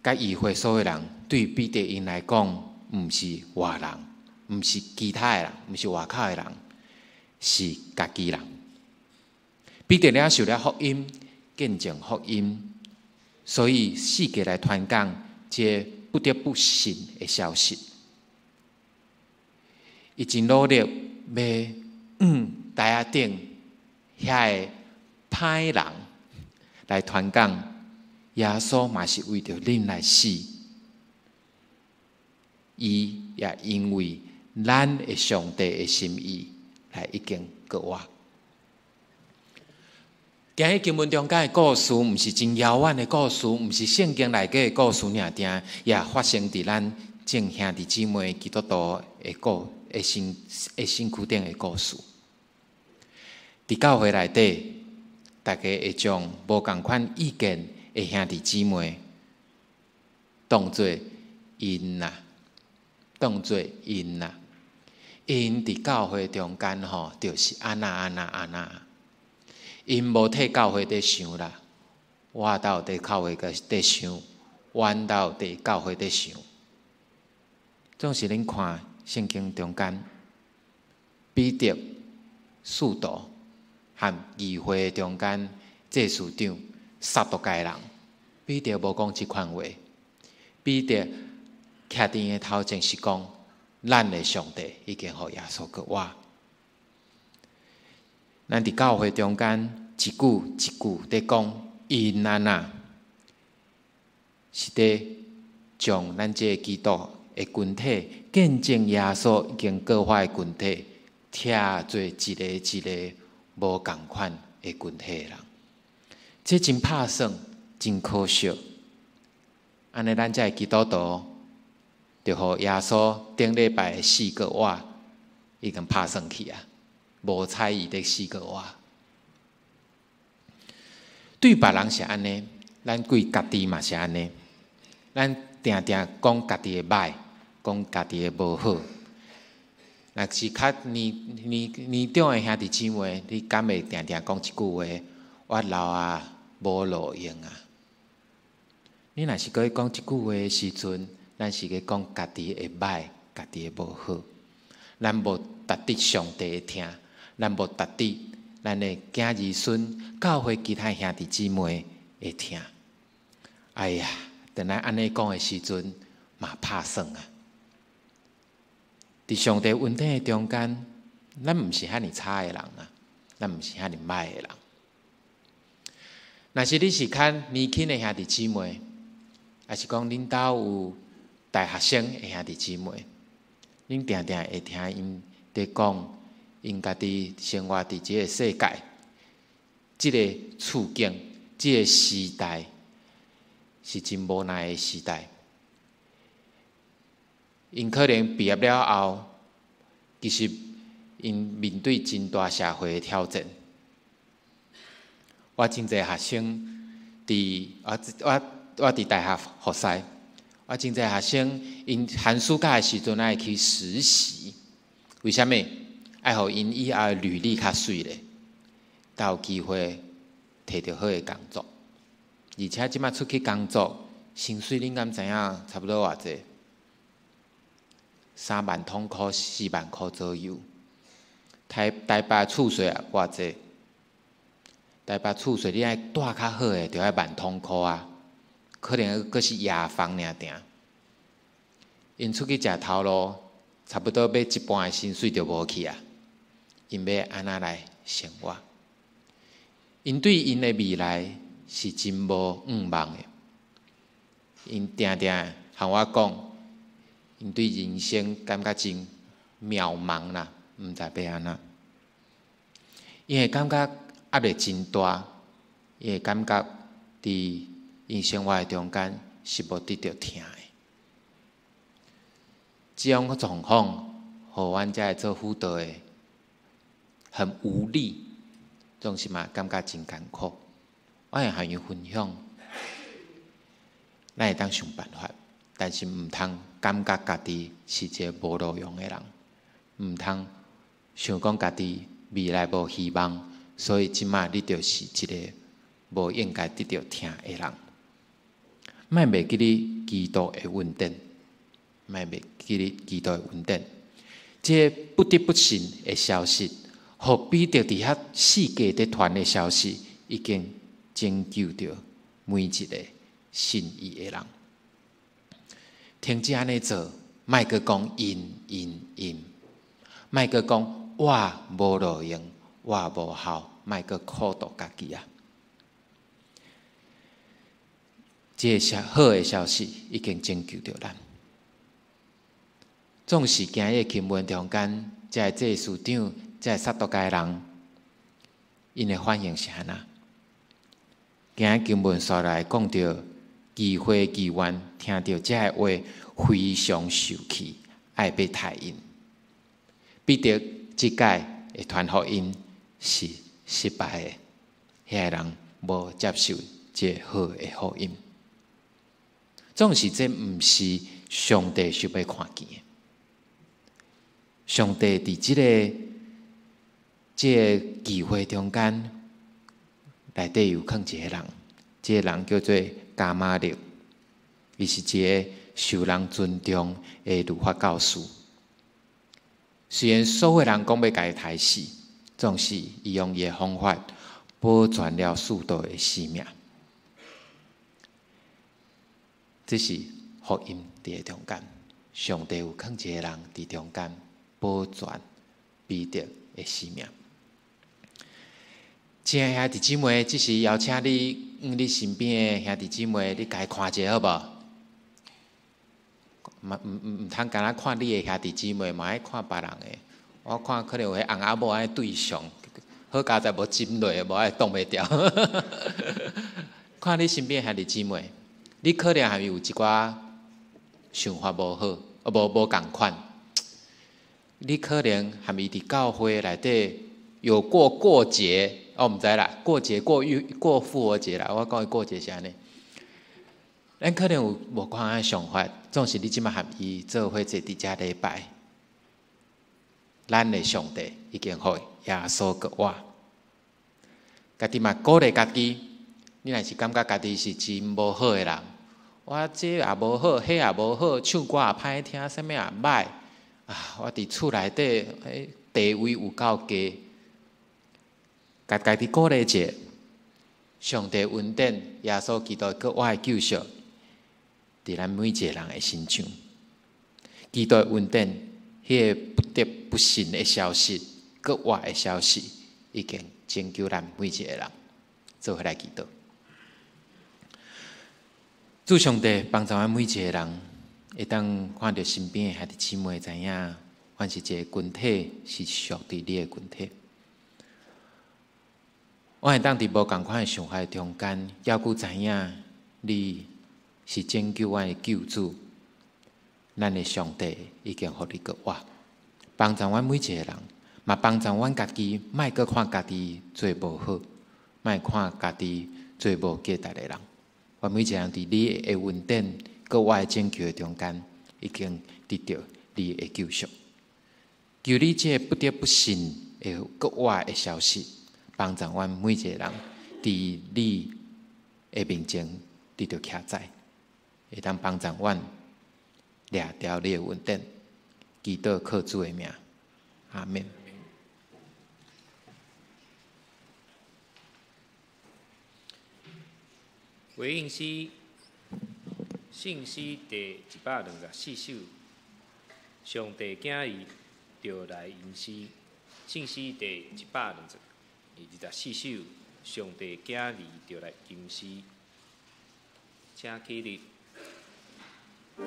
佮議會所有人，對彼得𪜶來講，毋是外人，毋是其他的人，毋是外口的人，是家己人。彼得領受了福音，見證福音，所以四界來傳講這不得不信的消息。伊真努力欲向台仔頂遐個歹人來傳講，耶穌嘛是為著恁來死。伊也因為咱的上帝的心意來已經復活。今日經文中間的故事，毋是真遙遠的故事，毋是聖經內底的故事，爾定也發生佇咱眾兄弟姊妹基督徒的故的身的身軀頂的故事。佇教會內底，大家會將無仝款意見的兄弟姊妹當做𪜶啊，當做𪜶啊，𪜶佇教會中間吼，就是按那按那按那。𪜶無替教會佇想啦，我倒有佇教會個佇想，阮兜有佇教會佇想。總是恁看聖經中間，彼得、使徒和議會中間祭司長、撒都該人，彼得無講這款話。彼得徛佇𪜶的頭前是講，咱的上帝已經予耶穌復活。咱佇教會中間一句一句佇講，𪜶按那，是佇將咱這个基督的群體，見證耶穌已經復活的群體，拆做一个一个無仝款的群體的人，這真拍算，真可惜。按呢，咱這个基督徒，就予耶穌頂禮拜死復活，已經拍算去啊！無睬伊咧死復活。對別人是按呢，咱對家己嘛是按呢。咱定定講家己的䆀，講家己的無好。若是較年年年長的兄弟姊妹，你敢會定定講一句話？我老啊，無路用啊！你若是閣去講這句話的時陣，咱是咧講家己的䆀，家己的無好。咱無值得上帝的疼。咱無值得咱的囝兒孫教會其他兄弟姊妹的疼。哎呀，當咱按呢講的時陣，嘛拍算啊！佇上帝恩典的中間，咱毋是遐爾差的人啊，咱毋是遐爾䆀的人。若是你是較年輕的兄弟姊妹，抑是講恁兜有大學生的兄弟姊妹，恁定定會聽𪜶佇講。𪜶家己生活佇這个世界，這个處境，這个時代是真無奈的時代。𪜶可能畢業了後，其實𪜶面對真大社會的挑戰。我真濟學生佇我我我佇大學服侍，我真濟學生𪜶寒暑假的時陣愛去實習，為啥物？愛予𪜶以後履歷較媠咧，才有機會提著好的工作。而且這馬出去工作，薪水恁敢知影差不多偌濟？3萬通箍、4萬箍左右。台台北厝稅也偌濟？台北厝稅你愛住較好的，就愛萬通箍啊，可能閣是雅房爾定。𪜶出去食頭路，差不多欲一半的薪水就無去啊。𪜶欲按怎來生活？𪜶對𪜶的未來是真無向望的。𪜶定定和我講，𪜶對人生感覺真渺茫啦，毋知欲按怎。𪜶會感覺壓力真大，𪜶會感覺佇𪜶生活的中間是無得著疼的。這種狀況，予阮這个做輔導的很無力，總是嘛感覺真艱苦。我會和𪜶分享，咱會當想辦法，但是毋通感覺家己是一个無路用的人，毋通想講家己未來無希望，所以這馬你就是一个無應該得著疼的人。莫袂記得基督的恩典，莫袂記得基督的恩典。這个不得不信的消息，予彼得佇遐四界佇傳的消息，已經拯救著每一个信伊的人。停止按呢做，莫閣講𪜶𪜶𪜶，莫閣講我無路用，我無效，莫閣苦毒家己啊！這个消好的消息已經拯救著咱。總是今日經文中間，這个祭司長、這个撒都該人，𪜶的反應是按怎？今日經文煞來講著，議會議員聽著這个話，非常受氣，愛欲刣𪜶。彼得這擺的傳福音是失敗的，遐个人無接受這个好的福音。總是這毋是上帝想欲看見的。上帝佇這个議會中間，內底有囥一個人，這个人叫做迦瑪列，伊是一个受人尊重的律法教師。雖然所有人講欲共伊刣死，總是伊用伊的方法保全了使徒的性命。這是福音佇中間，上帝有囥一個人佇中間保全彼得的性命。親愛兄弟姊妹，這時邀請你，你身邊的兄弟姊妹，你共伊看一下好無？嘛毋通干焦看你的兄弟姊妹，嘛愛看別人的。我看可能有彼翁仔某按呢對上，好佳哉無針落，無愛擋袂牢。看你身邊兄弟姊妹，你可能還有一寡想法無好，無仝款。你可能含伊佇教會內底有過過節，我毋知啦，過節過逾過復活節啦，我講的過節是按呢。咱可能有無仝款的想法，總是你這馬含伊做伙坐佇遮禮拜，咱的上帝已經予耶穌復活。家己嘛鼓勵家己，你若是感覺家己是真無好的人，我這也無好，彼也無好，唱歌也歹聽，啥物也歹啊！我佇厝內底，彼地位有夠低，共家己鼓勵一下，上帝恩典，耶穌基督閣活的救贖，佇咱每一个人的身上。基督的恩典，彼个不得不信的消息，閣活的消息，已經拯救咱每一个人。做伙來祈禱，主上帝幫助咱每一个人，會當看著身邊的兄弟姊妹，知影，阮是一个群體，是屬佇你的群體。我會當佇無仝款的想法中間，猶閣知影你是拯救阮的救主，咱的上帝已經予你閣活，幫助阮每一个人，嘛幫助阮家己，莫閣看家己做無好，莫看家己做無價值的人。阮每一个人佇你的恩典、閣活的拯救的中間，已經得著你的救贖。求你這個不得不信的閣活的消息，幫助阮每一个人佇你的面前得著徛在，會當幫助阮掠牢你的恩典，祈禱靠主的名，阿們。回應詩，聖詩第124首，上帝囝兒著來吟詩。聖詩第124首，上帝囝兒著來吟詩，請起立。阿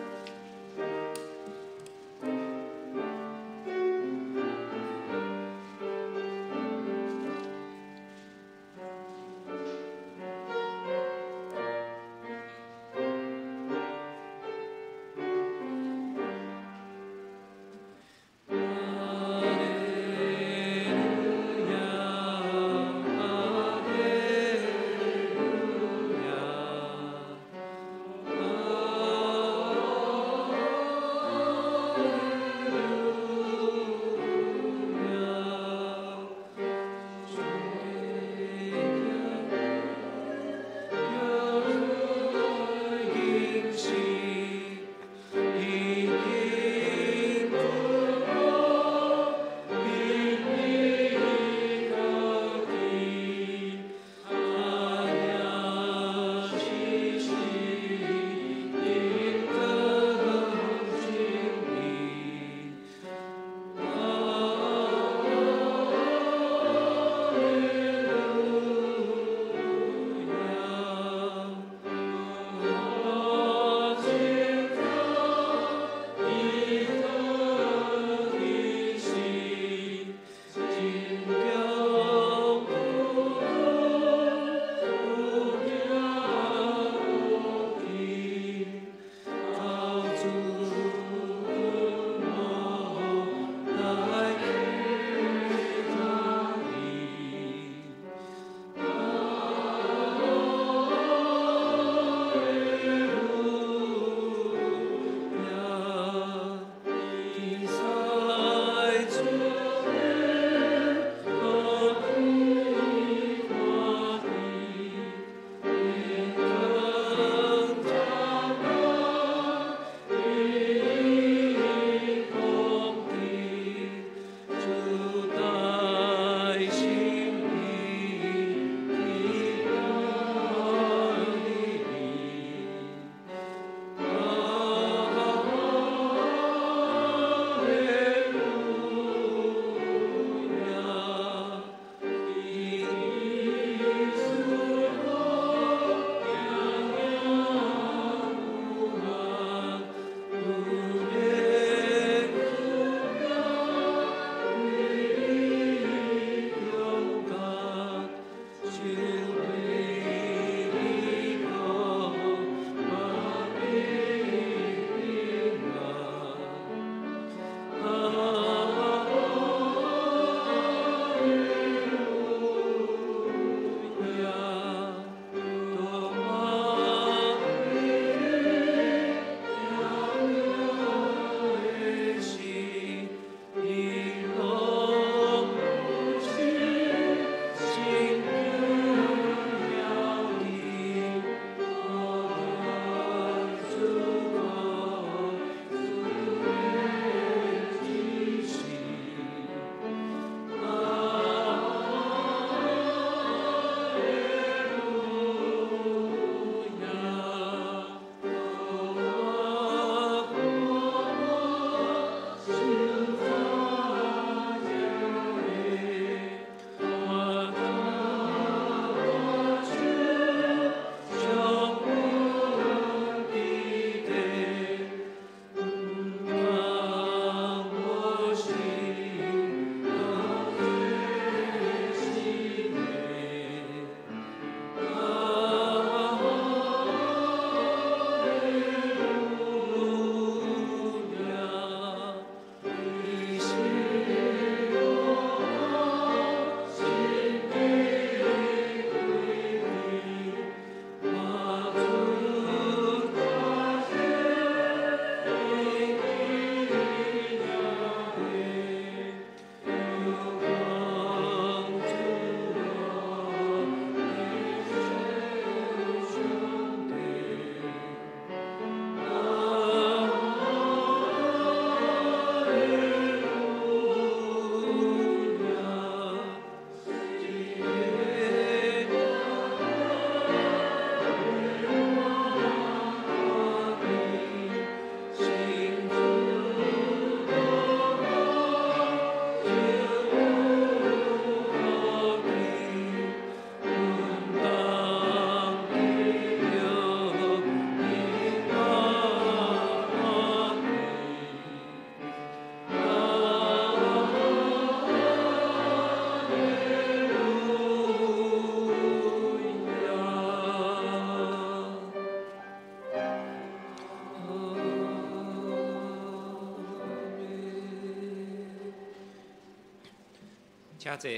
請坐。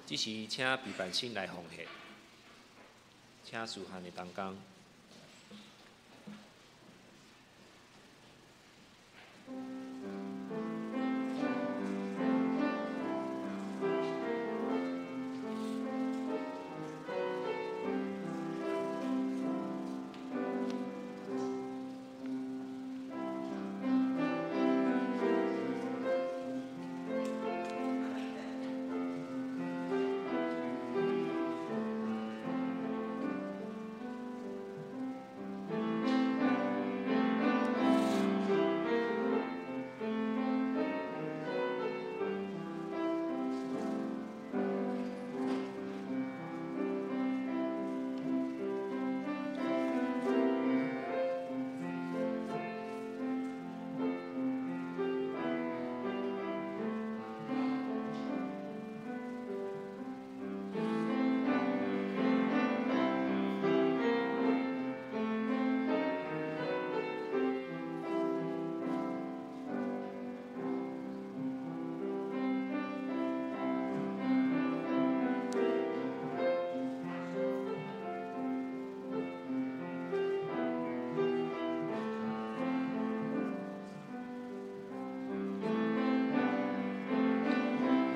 這時請畢萬信來奉獻，請司漢的同工。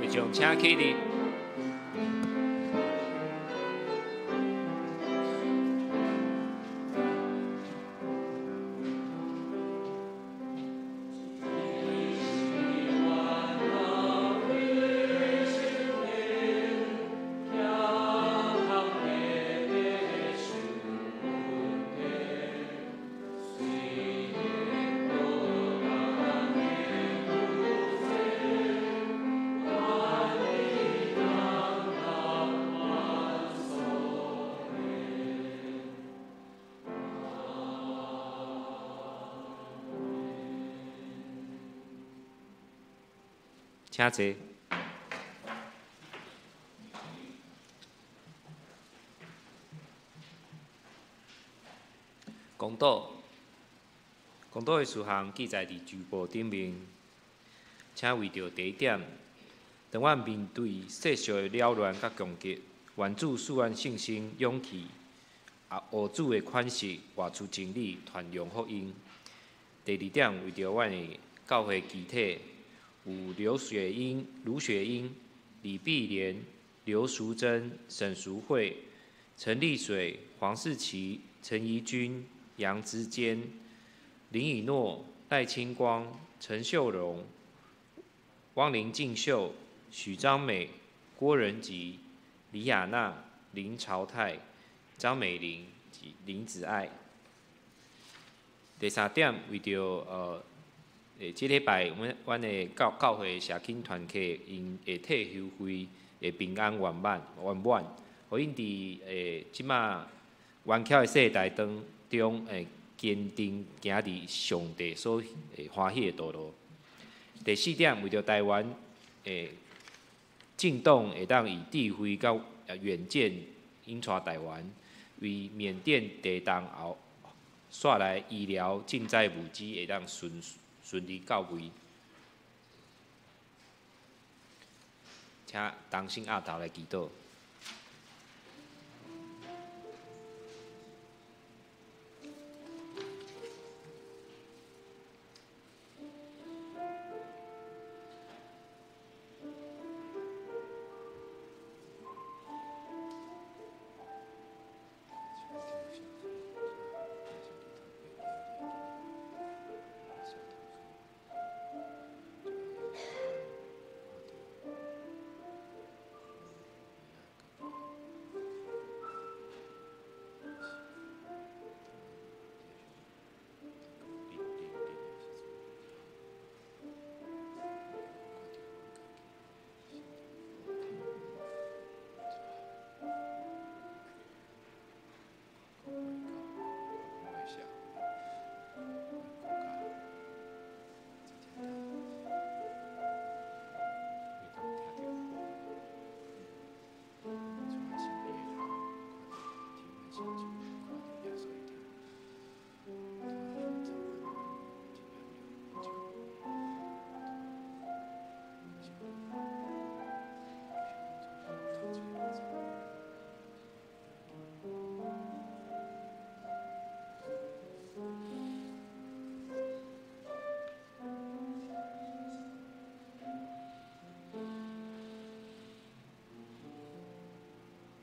會眾請起立。請坐。公道，公道的事項記載佇周報頂面。請為著第一點，當阮面對世俗的擾亂佮攻擊，願主賜阮信心、勇氣，啊，學主的款式，活出真理，傳揚福音。第二點，為著阮的教會肢體，有劉雪英、盧雪英、李碧蓮、劉淑珍、沈淑惠、陳麗水、黃世琪、陳怡君、楊之堅、林以諾、賴清光、陳秀榮、汪林進秀、許章美、郭仁吉、李亞娜、林朝泰、張美玲及林子愛。第三點，為著這禮拜，阮的教會社區團契，𪜶的退休會會平安圓滿圓滿，予𪜶佇這馬頑巧的世代當中，會堅定行佇上帝所歡喜的道路。第四點，為著台灣政黨會當以智慧佮遠見引帶台灣，為緬甸地動後煞來醫療賑災物資會當順利到位。請同心徛頭來祈禱。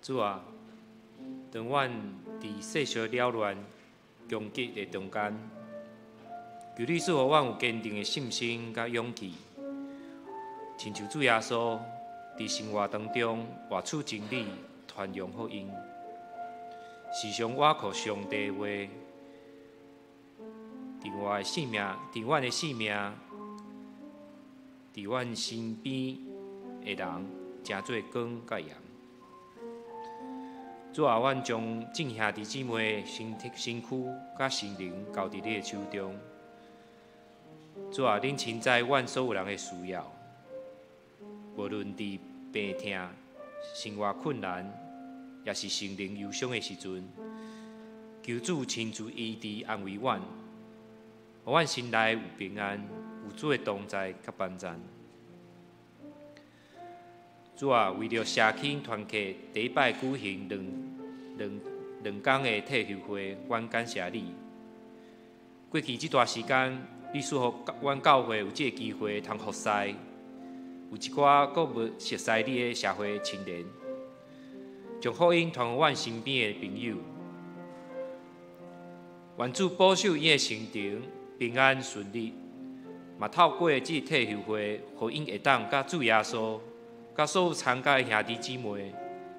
主啊，當阮佇世俗擾亂攻擊的中間，求你賜予阮有堅定的信心佮勇氣，親像主耶穌佇生活當中活出真理，傳揚福音，時常倚靠上帝話，佇我的性命，佇阮的性命，佇阮身邊的人，成做光佮鹽。主啊，阮將眾兄弟姊妹身體、身軀佮心靈交佇你的手中。主啊，恁親知阮所有人的需要，無論佇病痛、生活困難，抑是心靈憂傷的時陣，求主親自醫治安慰阮，予阮心內有平安，有主的同在佮幫贊。主啊，為著社區團契第一擺舉行兩工的退休會，阮感謝你。過去這段時間，你賜予阮教會有這个機會通服侍，有一寡閣無熟似你的社會青年，將福音傳予阮身邊的朋友。願主保守𪜶的行程平安順利，嘛透過這退休會，予𪜶會當佮主耶穌、佮所有參加的兄弟姊妹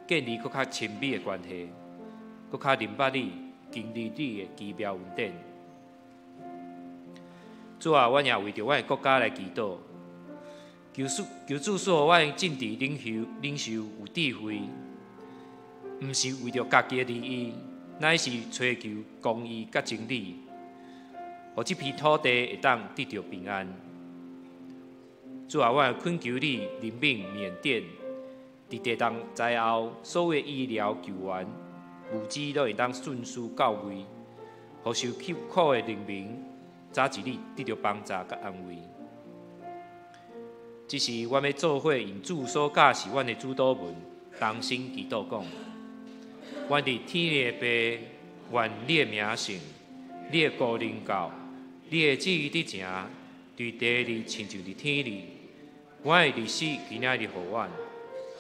建立閣較親密的關係，閣較認捌你、經歷你的奇妙恩典。主啊，阮也為著阮的國家來祈禱，求主賜予阮的政治領袖有智慧，毋是為著家己的利益，乃是追求公義佮真理，予這片土地會當得著平安。主啊，我懇求你憐憫緬甸，佇地動災後，所有的醫療救援物資攏會當順序到位，予受苦的人民早一日得著幫助佮安慰。這是阮欲做伙用主所教示阮的主禱文，同聲祈禱講：阮佇天的父，願你的名聖，你的國臨到，你的旨意得成，佇地裡親像佇天裡。阮的日食今仔日予阮，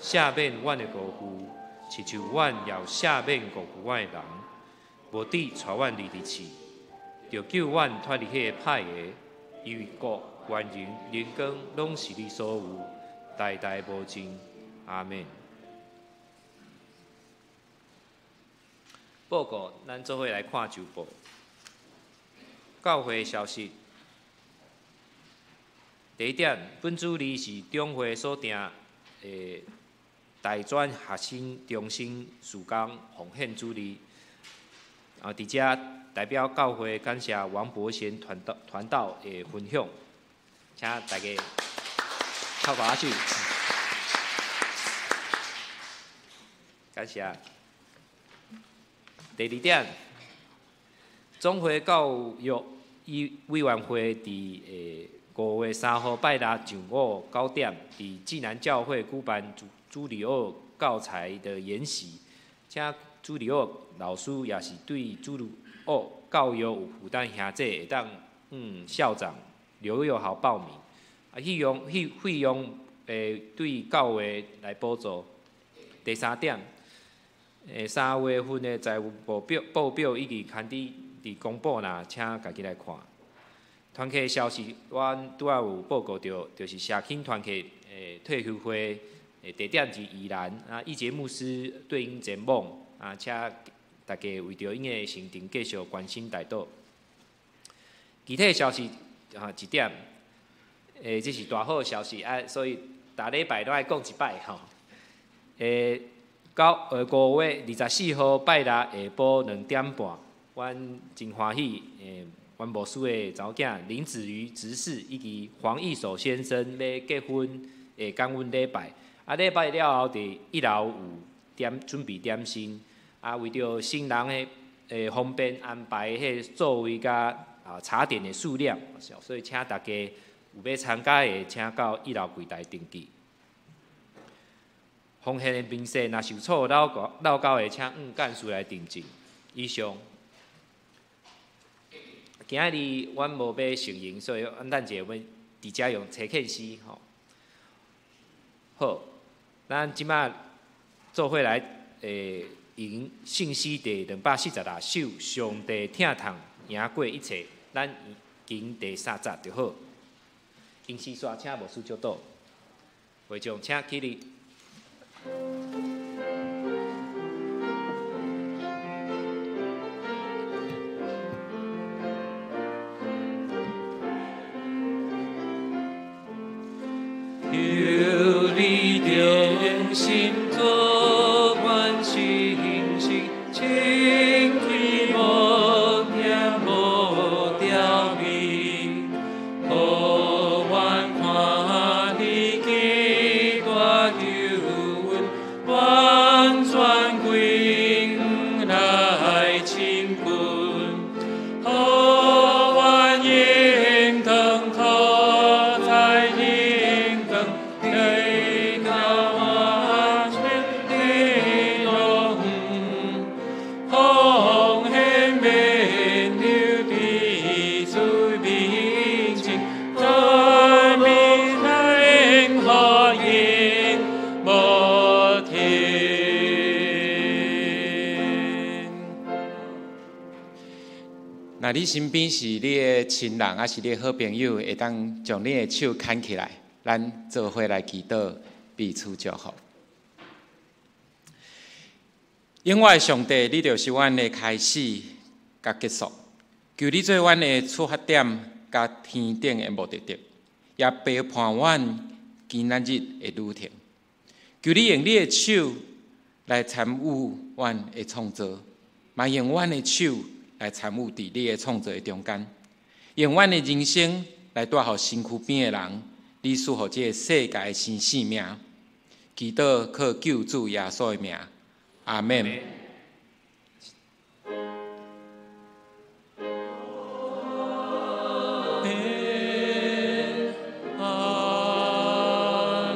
赦免阮的過負，親像阮也有赦免過負阮的人，無得帶阮入去試，著救阮脫離彼个歹的，因為國、權榮、榮光，攏是你所有，代代無盡。阿們。報告，咱做伙來看週報。教會消息。第一點，本主日是中會所訂的大專學生中心事工奉獻主日。啊，佇遮代表教會感謝王伯賢傳道的分享，請大家拍拍手。感謝。第二點，總會教育委員會佇5月3號拜六上午9點，佇濟南教會舉辦主日學教材的研習，請主日學老師也是對主日學教育有負擔兄弟，會當校長劉佑豪報名，啊，費用會對教會來補助。第三點，3月份的財務報表已經刊佇公布啦，請家己來看。團契消息，阮拄仔有報告著，就是社區團契退休會地點佇宜蘭，啊，易傑牧師對𪜶前往，啊，請大家為著𪜶的行程繼續關心代禱。其他消息啊，一點，這是大好消息啊，所以逐禮拜攏愛講一擺吼。5月24號拜六下晡2點半，阮真歡喜，阮牧師的查某囝林子瑜執事以及黃義守先生欲結婚，會感恩禮拜。啊，禮拜了後，佇一樓有準備點心。啊，為著新人的方便安排彼个座位佮茶點的數量，所以請大家有欲參加的，請到一樓櫃台登記。奉獻的明細若是有錯漏勾的，請幹事來訂正。以上。今仔日阮無欲承認，所以阮等者欲佇遮用冊遣詩吼。好，咱這馬做伙來会用圣诗第246首，上帝疼痛赢过一切，咱行第三节就好。英诗煞请牧师祝祷，会众请起立。求你忠心做阮信心，清气无影无掉面，予阮看你极大救恩，完全归来亲近，予阮应当讨在荣光，得到完全的乐园，奉献免流伫主面前，赞美来福音无停。若你身边是你的亲人，抑是你的好朋友，会当将你的手牵起来，咱做伙来祈祷，彼此祝福。永活的上帝，你就是阮的开始佮结束，求你做阮的出发点佮天顶的目的地，也陪伴阮今仔日的旅程。求你用你的手来参与阮的创造，嘛用阮的手来参与伫你的创造的中间，用阮的人生来带予身躯边的人，你赐予这个世界的新生命。祈祷靠救主耶稣的名，阿们。阿们，阿们。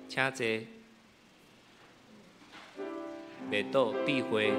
请坐。默祷闭会。